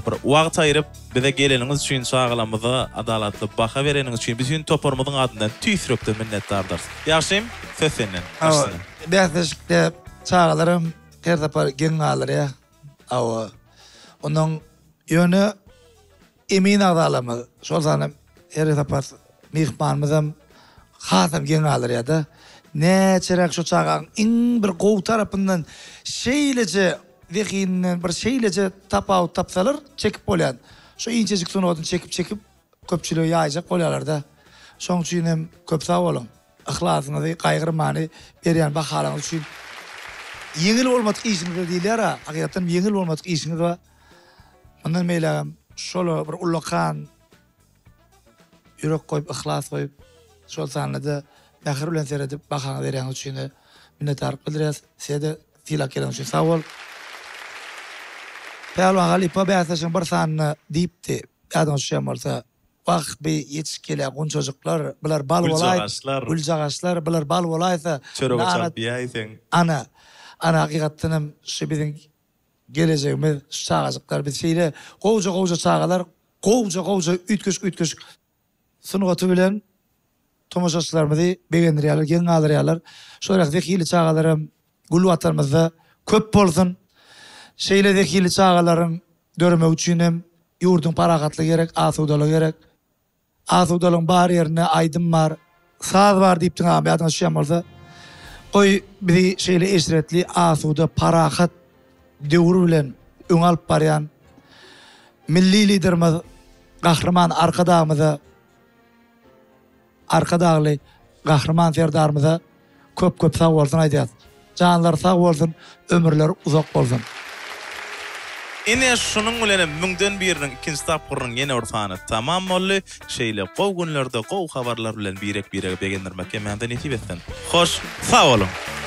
bir wagt aýryp Bize geleniňiz üçin, çagalarymyza adalatly baha bereniňiz üçin bütin toparymyzyň adyndan tüýs ýürekden minnetdardyrys. Ýagşym, söz senden. Hawa, Başla. bäsleşikde çagalaram her sapar geň galdyrýar. Hawa. Onnoň ýöne emin agzalarymyz, şol sanda her sapar myhmanymyzam hasam geň galdyrýar-da. Näçeräk şo çagaň iň bir gowy tarapyndan şeýleje Zehininden bir şeýleje tapawut tapsalar çekip bolýan. Şu inçejik sungatyny çekip-çekip köpçülige ýaýjak bolýarlar-da. Şoň üçin hem köp sag boluň. Yhlasyňyzy gaýgyrmany berýän bahalaryňyz üçin. Ýeňil bolmadyk işiňiz bar diýilýär-ä, hakykatdan ýeňil bolmadyk işiňiz bar. Mundan beýlägem şola bir ullakan Ýürek goýup, yhlas goýup, şol sanda-da mähir bilen seredip bahaňy berýäňiz üçin-de minnetdarlyk bildirýäs. Size-de sylap geleniňiz üçin sag bol. Pälwan halypa bäsleşigiň bir sanynda diýipdi, ýadyňa düşýän bolsa, Wah, bi ýetişip gelýän gunçajyklar, bular bal bolaý, Güljagaşlar. güljagaşlar, bular bal bolaýsa, Çörege ana, çalyp iýäýseň. Ana, ana hakykatdan hem şu biziň Gelejegimiz şu çagajyklar biz şeýle gowja gowja çagalar gowja gowja üýtgeşik üýtgeşik sungaty bilen tomaşaçylarymyzy begendirýärler geň galdyrýarlar. Şolar ýaly zehili çagalaram gül watanymyzda köp bolsun. Şeýle zehili çagalaryň döremegi üçin hem ýurduň parahatlygy gerek asudalygy gerek. Asudalygyň bar ýerinde aýdym bar, saz bar diýipdiň agam ýadyňa düşýän bolsa. Goý bizi şeýle eşretli, asuda, parahat döwür bilen öňe alyp barýan Milli Liderimiz. Gahryman Arkadagymyza, Arkadagly Gahryman Serdarymyza köp-köp sag bolsun aýdýas. Janlary sag bolsun, ömürleri uzak bolsun. Ine şunuň bilenem müňden biriniň ikinji tapgyrynyň ýene bir sany tamam boldy. Şeýle gowy günlerde gowy habarlar bilen birek-biregi begendirmek hemmämize nesip etsin. Hoş sag boluň!